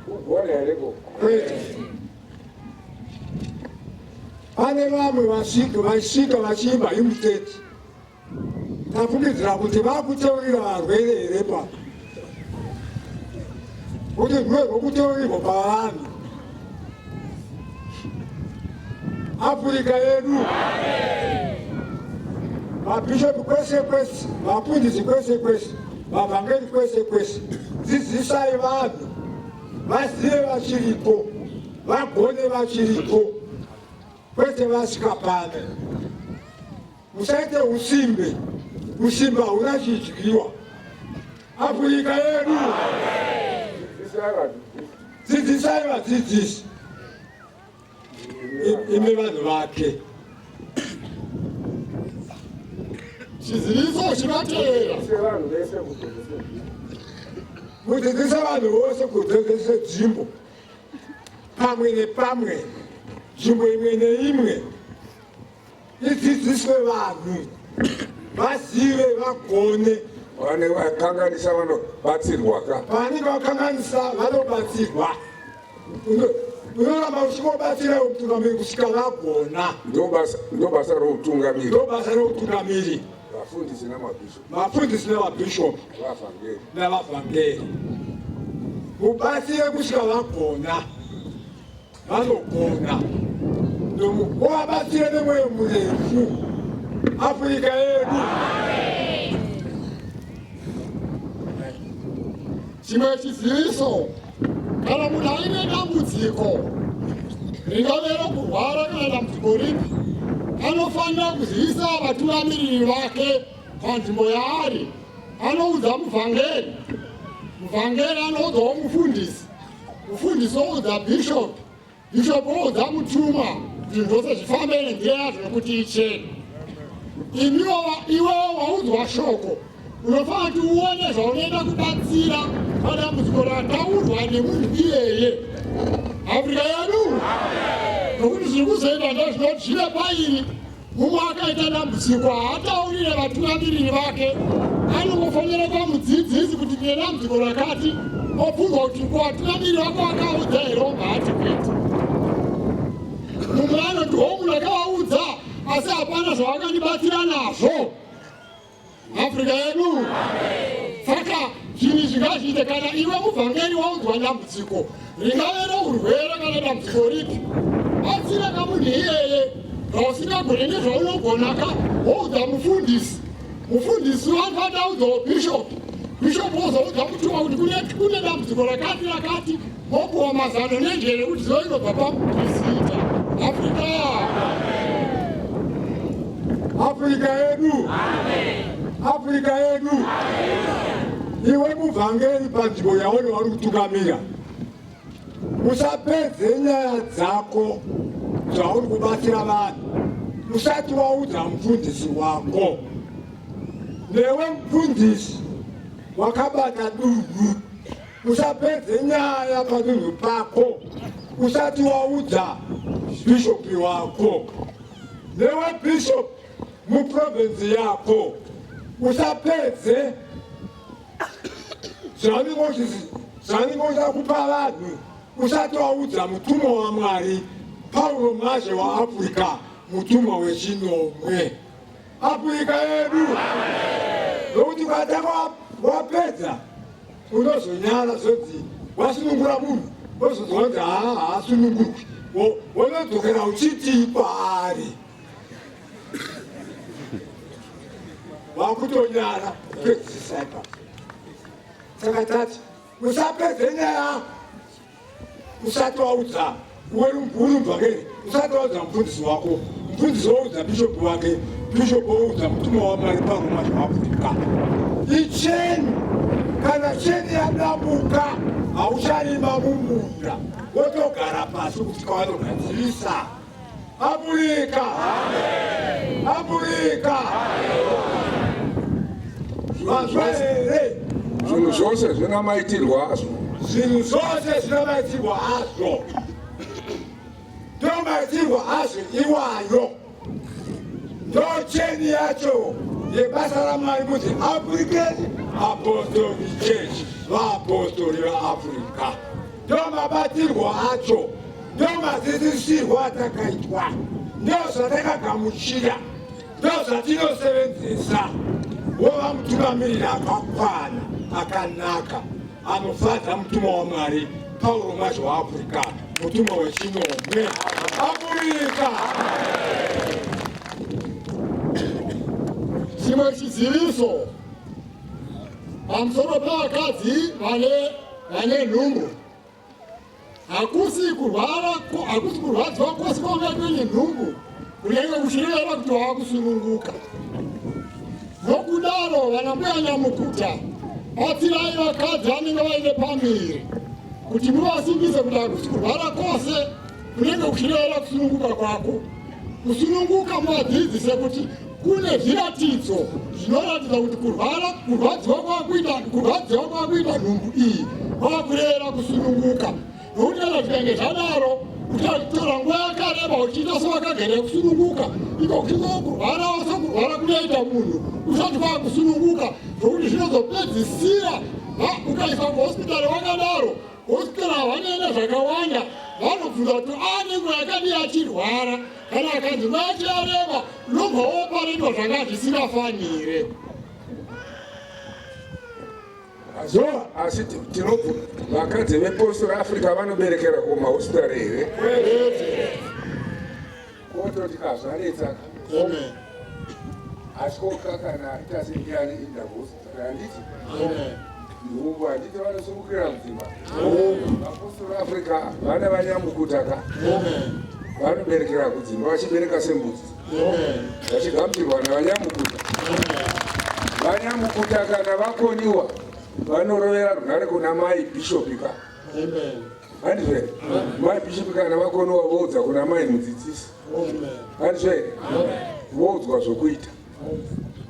ugona hereko Kwete. Pane vamwe vasvika vaisvika vachiimba hymn 30. Tafungidzira kuti vakuteurira varwere here pa kuti rwuve rwokuteurirwa pavanhu. Afrika yedu, mabhishopi kwese kwese, vafundisi kwese kwese, vavhangeri kwese kwese, dzidzisai vanhu vazive vachiriko, vagone vachiriko, kwete vasvika pano. Musaite usimbe, usimbe hauna chidyiwa. Afrika yedu, dzidzisai vadzidzisi, imi vanhu vake. Chiziviso chinotevera, mudzidzise vanhu vose kudzidzise nzvimbo pamwe nepamwe, nzvimbo imwe neimwe idzidziswe vanhu vazive vagone. Vane vakanganisa vanobatsirwa ka. Vanenge vakanganisa vanobatsirwa. Unoramba uchingobatsira mutungamiri kusvika vagona. Ndobasa routungamiri. Ndobasa routungamiri. Vafundisi namabhishopi. Vafundisi namabhishopi. Vavhangeri. Navavhangeri. Mubatsire kusvika vagona. Vanogona. Muvabatsire nemwoyo murefu. Afrika yedu. Chimwe chiziviso, kana munhu aine dambudziko ringave rokurwara kana dambudziko ripi, anofanira kuzivisa vatungamiriri vake panzvimbo yaari. Anoudza muvhangeri, muvhangeri anoudzawo mufundisi, mufundisi oudza bishop, bishop oudza mutumwa kuti zvinhu zvose zvifambe nenzira yazvo nokuti ichene. Imiwo iwewo waudzwa shoko unofanira kuti uone zvaunoenda kubatsira padambudziko rataurwa nemunhu iyeye. Afrika yedu nokuti zviri kuzoita ndozvinoti zvive pairi. Mumwe akaita dambudziko haataurire vatungamiriri vake, anongofonera kwamudzidzisi kuti ndine dambudziko rakati, obvunzwa kuti ko vatungamiriri vako vakaudza here, obva ati kwete. Mumwe anoti hongu ndakavaudza asi hapana zvavakandibatsira nazvo. Afrika yedu. Saka zvinhu izvi ngazviite kana iwe muvhangeri waudzwa dambudziko ringave rourwere kana dambudziko ripi, batsira ka munhu iyeye zvausingagone nezvaunogona ka woudza mufundisi, mufundisi wanofanira audzawo bishop, bishop wozoudza mutumwa kuti kune dambudziko rakati rakati, mopuwa mazano nenjere kuti zivo inobva pamupirisita. Afrika. Afrika yedu. Afrika yedu. Iwe muvhangeri panzvimbo yauri vari kutungamira, usapedze nyaya dzako dzauri kubatsira vanhu usati waudza mufundisi wako. Newe mufundisi wakabata dunhu, usapedze nyaya padunhu pako usati waudza bhishopi wako. Newe bishop muprovinsi yako usapedze zvaunenge uchida kupa vanhu usati waudza mutumwa waMwari Pauro Mwazhe waAfrica mutumwa wechinomwe. Africa yedu nokuti ukatanga wapedza unozonyara zvodzi wasunungura munhu wozonzwa kunzi haa haasunungurwi wonodzokera uchitii kwaari wakutonyara kupedzisisa ipapo saka tati usapedze nyaya usati waudza uri muvhangeri usati waudza mufundisi wako mufundisi woudza bhishopu wake bhishopu woudza mutumwa wamwari paroma zvawakutika icheni kana cheni yadambuka haucharima mumunda wotogara pasi kusvika wanogadzirisa Afrika Afrika manzwa here zvinhu zvose zvina maitirwo azvo zvinhu zvose zvina maitirwo azvo ndomaitirwo azvo iwayo ndocheni yacho yebasa ramwari kuti African Apostolic Church vaapostori vaAfrica ndomabatirwo acho Ndomadzidzisirwo atakaitwa, ndozvatakagamuchira, ndozvatinosevenzesa. Wova mutungamiriri akakwana, akanaka, anofadza mutumwa waMwari, Pauro Mwazha waAfrica, mutumwa wechinomwe. Africa! Chimwe chiziviso pamusoro pevakadzi vane nhumbu. Hakusi kurwara, hakusi kurwadziwa kwose kwaungaitwe nenhumbu kunenge kuchireva kuti wava kusununguka. Nokudaro, vanambuya nyamukuta, batsirai vakadzi vanenge vaine pamuviri kuti muvasimbise kuti hakusi kurwara kwose kunenge kuchireva kusununguka kwako. Kusununguka muvadzidzise kuti kune zviratidzo zvinoratidza kuti kurwara kurwadziwa kwakuita kurwadziwa kwakuita nhumbu iyi kwakureva kusununguka nokuti kana zvikange zvadaro uchatora nguva yakareba uchiita sewakagara kusununguka iko kuchito kurwarawo sekurwara kunoita munhu usati kwakusununguka zvokuti zvinozopedzisira ukaiswa kuhospitari wakadaro Hospital havanoenda zvakawanda vanobvunza kuti ane nguva yakadii achirwara kana akanzi nguva yacho yareba unobva woparetwa zvanga zvisingafanire. Asi tinobvu vakadzi vepostori Africa vanoberekera kumahospital here? Kototi kazvanetsa. Amen. Asi kokakana ita sendiyani inda kuhospital handiti? Amen. Nhumbu handiti vanosungukira mudzimba. Vapostori Africa vana vanyamukuta ka. Amen. Vanoberekera kudzimba vachibereka sembudzi. Vachigamuchirwa navanyamukuta. Vanyamukuta kana vakoniwa vanorovera runhare kuna mai bhishopi ka. Handizvo here? Mai bhishopi kana vakoniwa voudza kuna mai mudzidzisi. Handizvo here? Voudzwa zvokuita.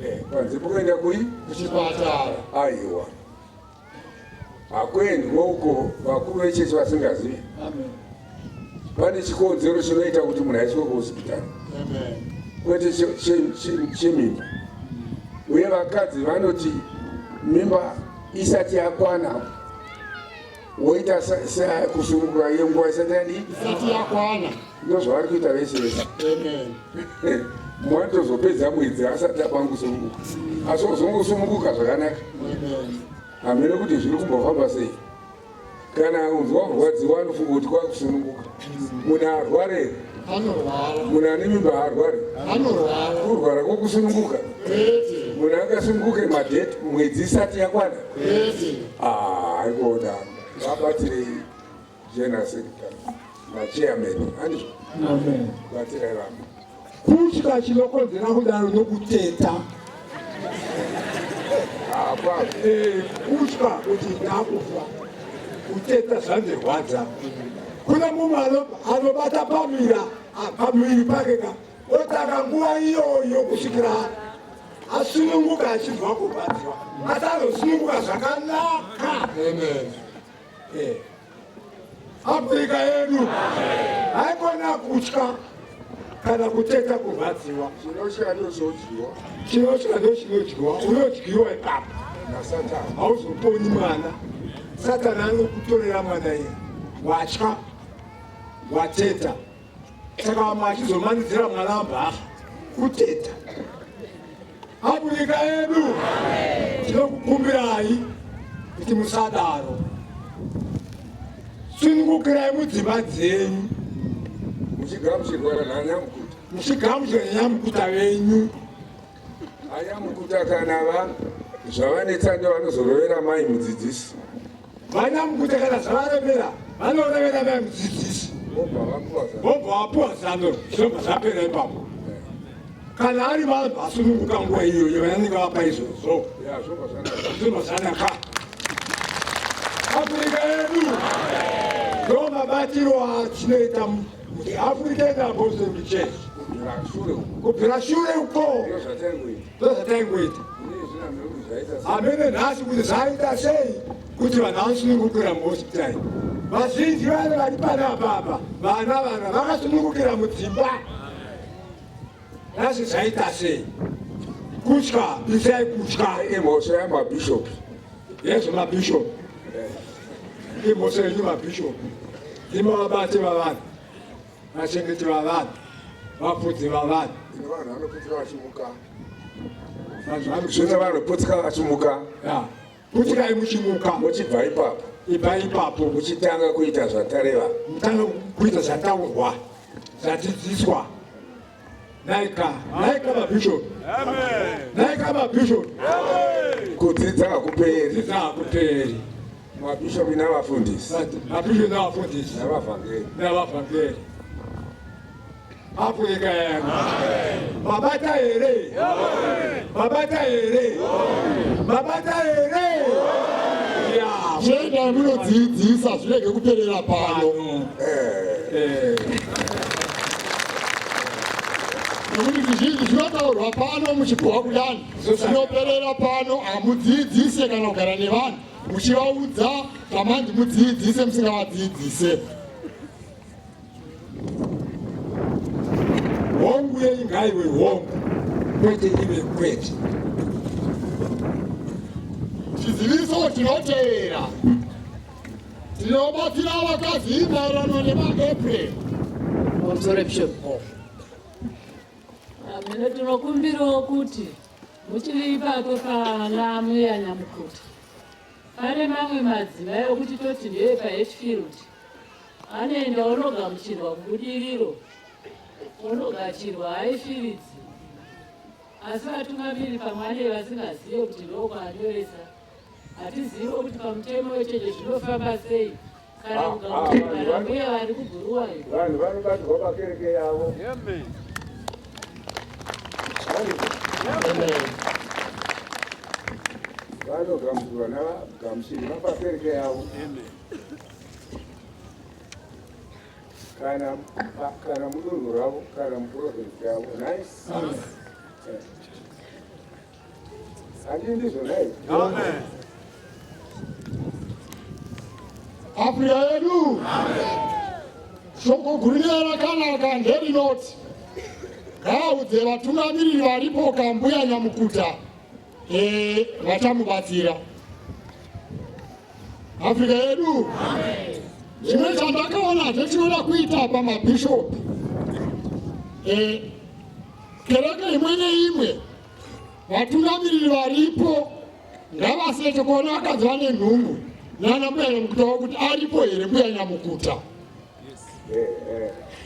Eh, panze pokuenda kui? Kuchipatara. Aiwa. Hakuendwa uko vakuru vechechi vasingazivi. Pane chikonzero chinoita kuti munhu aiswe kuhospitari kwete chemimba. Uye vakadzi vanoti mimba isati yakwana woita kusunungura iyo nguva isati yadii? Isati yakwana. Ndozvavari kuita vese vese. Mwanotozopedza mwedzi asati apangusununguka asi ozongosununguka zvakanaka. Hameno kuti zviri kumbofamba sei. Kana unzwa kurwadziwa anofunga kuti kwakusununguka. Munhu arware here? Anorwara. Munhu ane mimba haarware? Anorwara. Kurwara kwokusununguka? Kwete. Munhu angasununguke madate mwedzi isati yakwana? Kwete. Ah, haikona. Vabatirei general secretary nachairman handizvo? Amen. Batirai vamwe. Kutya chinokonzera kudaro nokuteta. Apa. Eh, kutya kuti ndakufa. Kuteta zvandirwadza. Kuna mumwe anobata pamira pamuviri pake ka otanga nguva iyoyo kusvikira asununguka achinzwa kurwadziwa asi azosununguka zvakanaka. Amen. Eh. Afrika yedu haikona kutya kana kuteta kurwadziwa. Chinotya ndochinodyiwa. Chinotya ndochinodyiwa, unodyiwa ipapo naSatani. Hauzoponi mwana. Satani anokutorera mwana iye. Watya, wateta. Saka vamwe achizomanidzira mwana ambaafa kuteta. Afrika yedu tinokukumbirai kuti musadaro. Sunungukirai mudzimba dzenyu muchigamuchirwa nanyamukuta, muchigamuchirwa nanyamukuta venyu. Anyamukuta kana va zvavanetsa ndovanozorevera mai mudzidzisi. Vanyamukuta kana zvavaremera vanorevera mai mudzidzisi, vobva vapuwa zano, zvinobva zvapera ipapo. Kana ari vanhu vasununguka nguva iyoyo vanenge vapa izvozvo, zvinobva zvanaka. Afrika yedu ndo mabatiro atinoita muAfrican Apostolic Church kubvira shure uko, ndozvataingoita. Hamene nhasi kuti zvaita sei kuti vanhu vanosunungukira muhospitari. Vazhinji vane vari panapa apa vana vana vakasunungukira mudzimba. Nhasi zvaita sei? Kutya, bisai kutya. Imhosva yamabhishopi. Yezvo mabhishopi. Imhosva yenyu mabhishopi. Ndimo vabati vavanhu, vachengeti vavanhu, vafudzi vavanhu. Vanhu vanoputsika vachimuka. Zvino vanoputsika vachimuka. Putsikai muchimuka. Muchibva ipapo. Ibva ipapo. Muchitanga kuita zvatareva. Mutanga kuita zvataurwa, zvadzidziswa. Naika, naika mabishop. Amen. Naika mabishop. Amen. Kudzidza hakuperi. Kudzidza hakuperi. Mabishop navafundisi. Mabishop navafundisi. Navavhangeri. Navavhangeri. Afrika yangu. Mabata here? Mabata here? Mabata here? Chiendai munodzidzisa zvirege kuperera pano. Eh. Nekuti zvizhinji zvinotaurwa pano muchipuhwa kudani zvinoperera pano, hamudzidzise kana kugara nevanhu muchivaudza zvamanzi mudzidzise musingavadzidzise. Hongu yenyu ngaive hongu, kwete ive kwete. Chiziviso chinotevera tinobatsira vakadzi maererano nemaApril. Pamusoro Bishop. Amene tinokumbirawo kuti muchiri ipapo pana Mbuya Nyamukuta. Pane mamwe madzimai okuti toti ndeye paHatfield anoenda onogamuchirwa kubudiriro, onogachirwa haifiridzi, asi vatungamiri pamwe anenge vasingazive kuti ndokwaanyoresa. Hatizive kuti pamutemo wecheche zvinofamba sei kana kugamuchirwa nambuya vari kuBhuruwayo. Vanhu vanobatirwa pakereke yavo. Vanogamuchirwa navagamuchiri vapakereke yavo. Kana kana mudunhu ravo kana muprovinsi yavo. Nhai? Handii ndizvo nhai? Amen. Afrika yedu. Shoko guru rakanaka nderinoti ngaaudze vatungamiriri varipo kambuya nyamukuta e, vachamubatsira. Afrika yedu. Chimwe chandakaona zvechinoda kuita pamabhishopi e, kereke imwe neimwe vatungamiriri varipo ngavasete kuona vakadzi vane nhumbu nana mbuya nyamukuta wakuti aripo here mbuya nyamukuta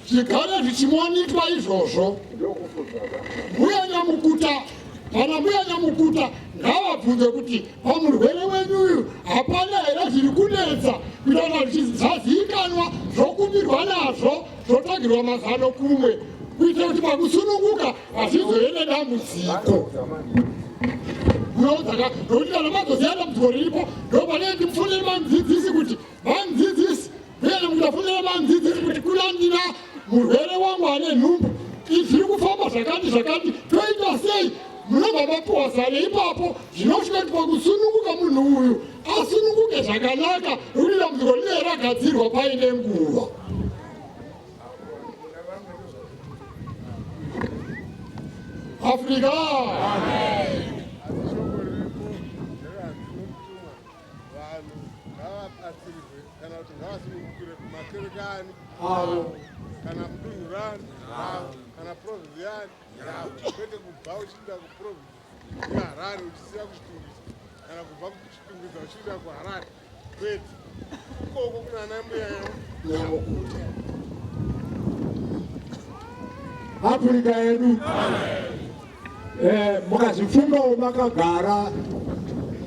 zvigare zvichimonitwa izvozvo mbuya nyamukuta kana mbuya nyamukuta ngavabvunze kuti pamurwere wenyu uyu hapana here zviri kunetsa kuitana zvazivikanwa zvokumbirwa nazvo zvotsvagirwa mazano kumwe kuitira kuti pakusununguka hazvizove nedambudziko munodzaka nokuti kana mazoziva dambudziko riripo ndopanee ndimufonere mamudzidzisi kuti mamudzidzisi uye mukafonera mamudzidzisi kuti kuna ndina murwere wangu ane nhumbu zviri kufamba zvakati zvakati toita sei munobva mapuwa zano ipapo zvinosvika kuti pakusununguka munhu uyu asununguke zvakanaka nokuti dambudziko rinee ragadzirwa paine nguva Afrika vanhu ngavabatsirwe kana kuti ngavasunungukire kumakereke ani avo kana mudunhu rani ravo kana province yani yavo kwete kubva uchiinda kuprovince yeharare uchisiya kuchitungwiza kana kubva kuchitungwiza uchiinda kuharare kwete ikoko kuna ana mbuya nyamukuta Afrika yedu eh, mukazvifungawo makagara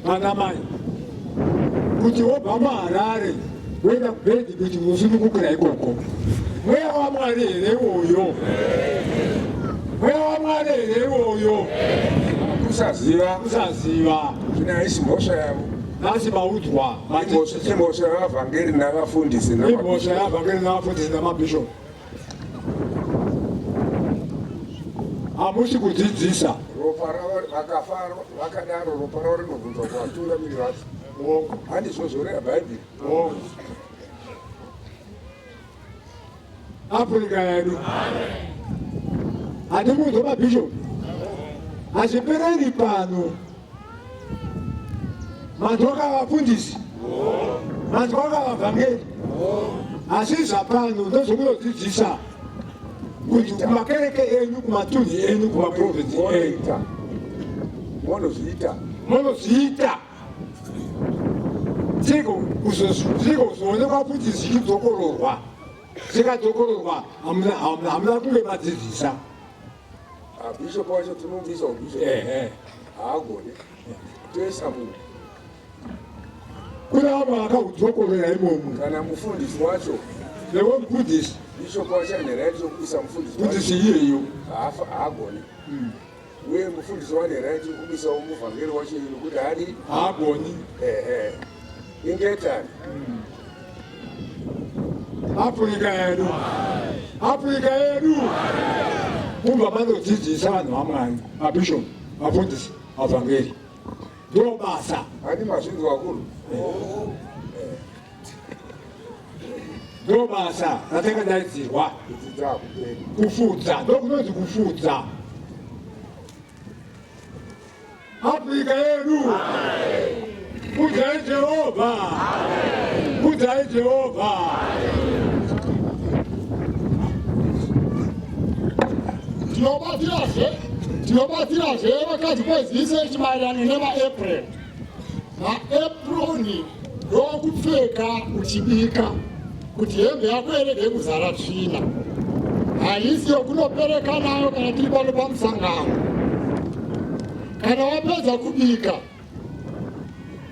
vana mai kuti wobva muHarare woenda kubhedhi kuti musunungukira ikoko mweya wamwari here iwoyo mweya wamwari here iwoyo kusaziva kusaziva zvino haisi mhosva yavo nhasi maudzwa imhosva yavavhangeri navafundisi imhosva yavavhangeri navafundisi namabhishopu hamusi kudzidzisa ropa ravo vakafa vakadaro ropa ravo rinobvunzwa kuvatungamiri vacho handizvo zvoreva bhaibheri Afrika yedu handikunzwa mabhishopu hazvipereri pano manzwa vafundisi manzwa vavhangeri asi zvapano ndozvokunodzidzisa kuti kumakereke enyu kumatunhu enyu kumaprovinsi enyu monozviita monozviita Tiko kuzoonekwa kuti zvichidzokororwa zvikadzokororwa hamuna kunge madzidzisa. Ah, bishop wacho tinomubvisa ubishop haagone toisa munhu kune vamwe vakahudzokorora imomo kana mufundisi wacho newe mufundisi bishop wacho ane right yokuisa mufundisi mufundisi iyeyo haagone hmm. Uye mufundisi wane right yekubisawo muvhangeri wacho nokuti haadi haagoni ehe ingetani hmm. Afrika yedu Afrika yedu mubva manodzidzisa vanhu vaMwari mabishop vafundisi vavhangeri ndo basa handi mazvinzi vakuru ndo basa ratakadaidzirwa kufudza ndokunonzi kufudza afrika yedu kudzai jehovha kudzai jehovha tinobatsirazve tinobatsirazve vakadzi kweziso maererano nemaapril Maeproni ndokupfeka uchibika kuti hembe yako irege kuzara tsvina. Haisi yokunopereka nayo kana tiri pano pamusangano. Kana wapedza kubika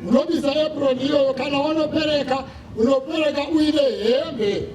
unobisa aproni iyoyo, kana wanopereka unopereka uine hembe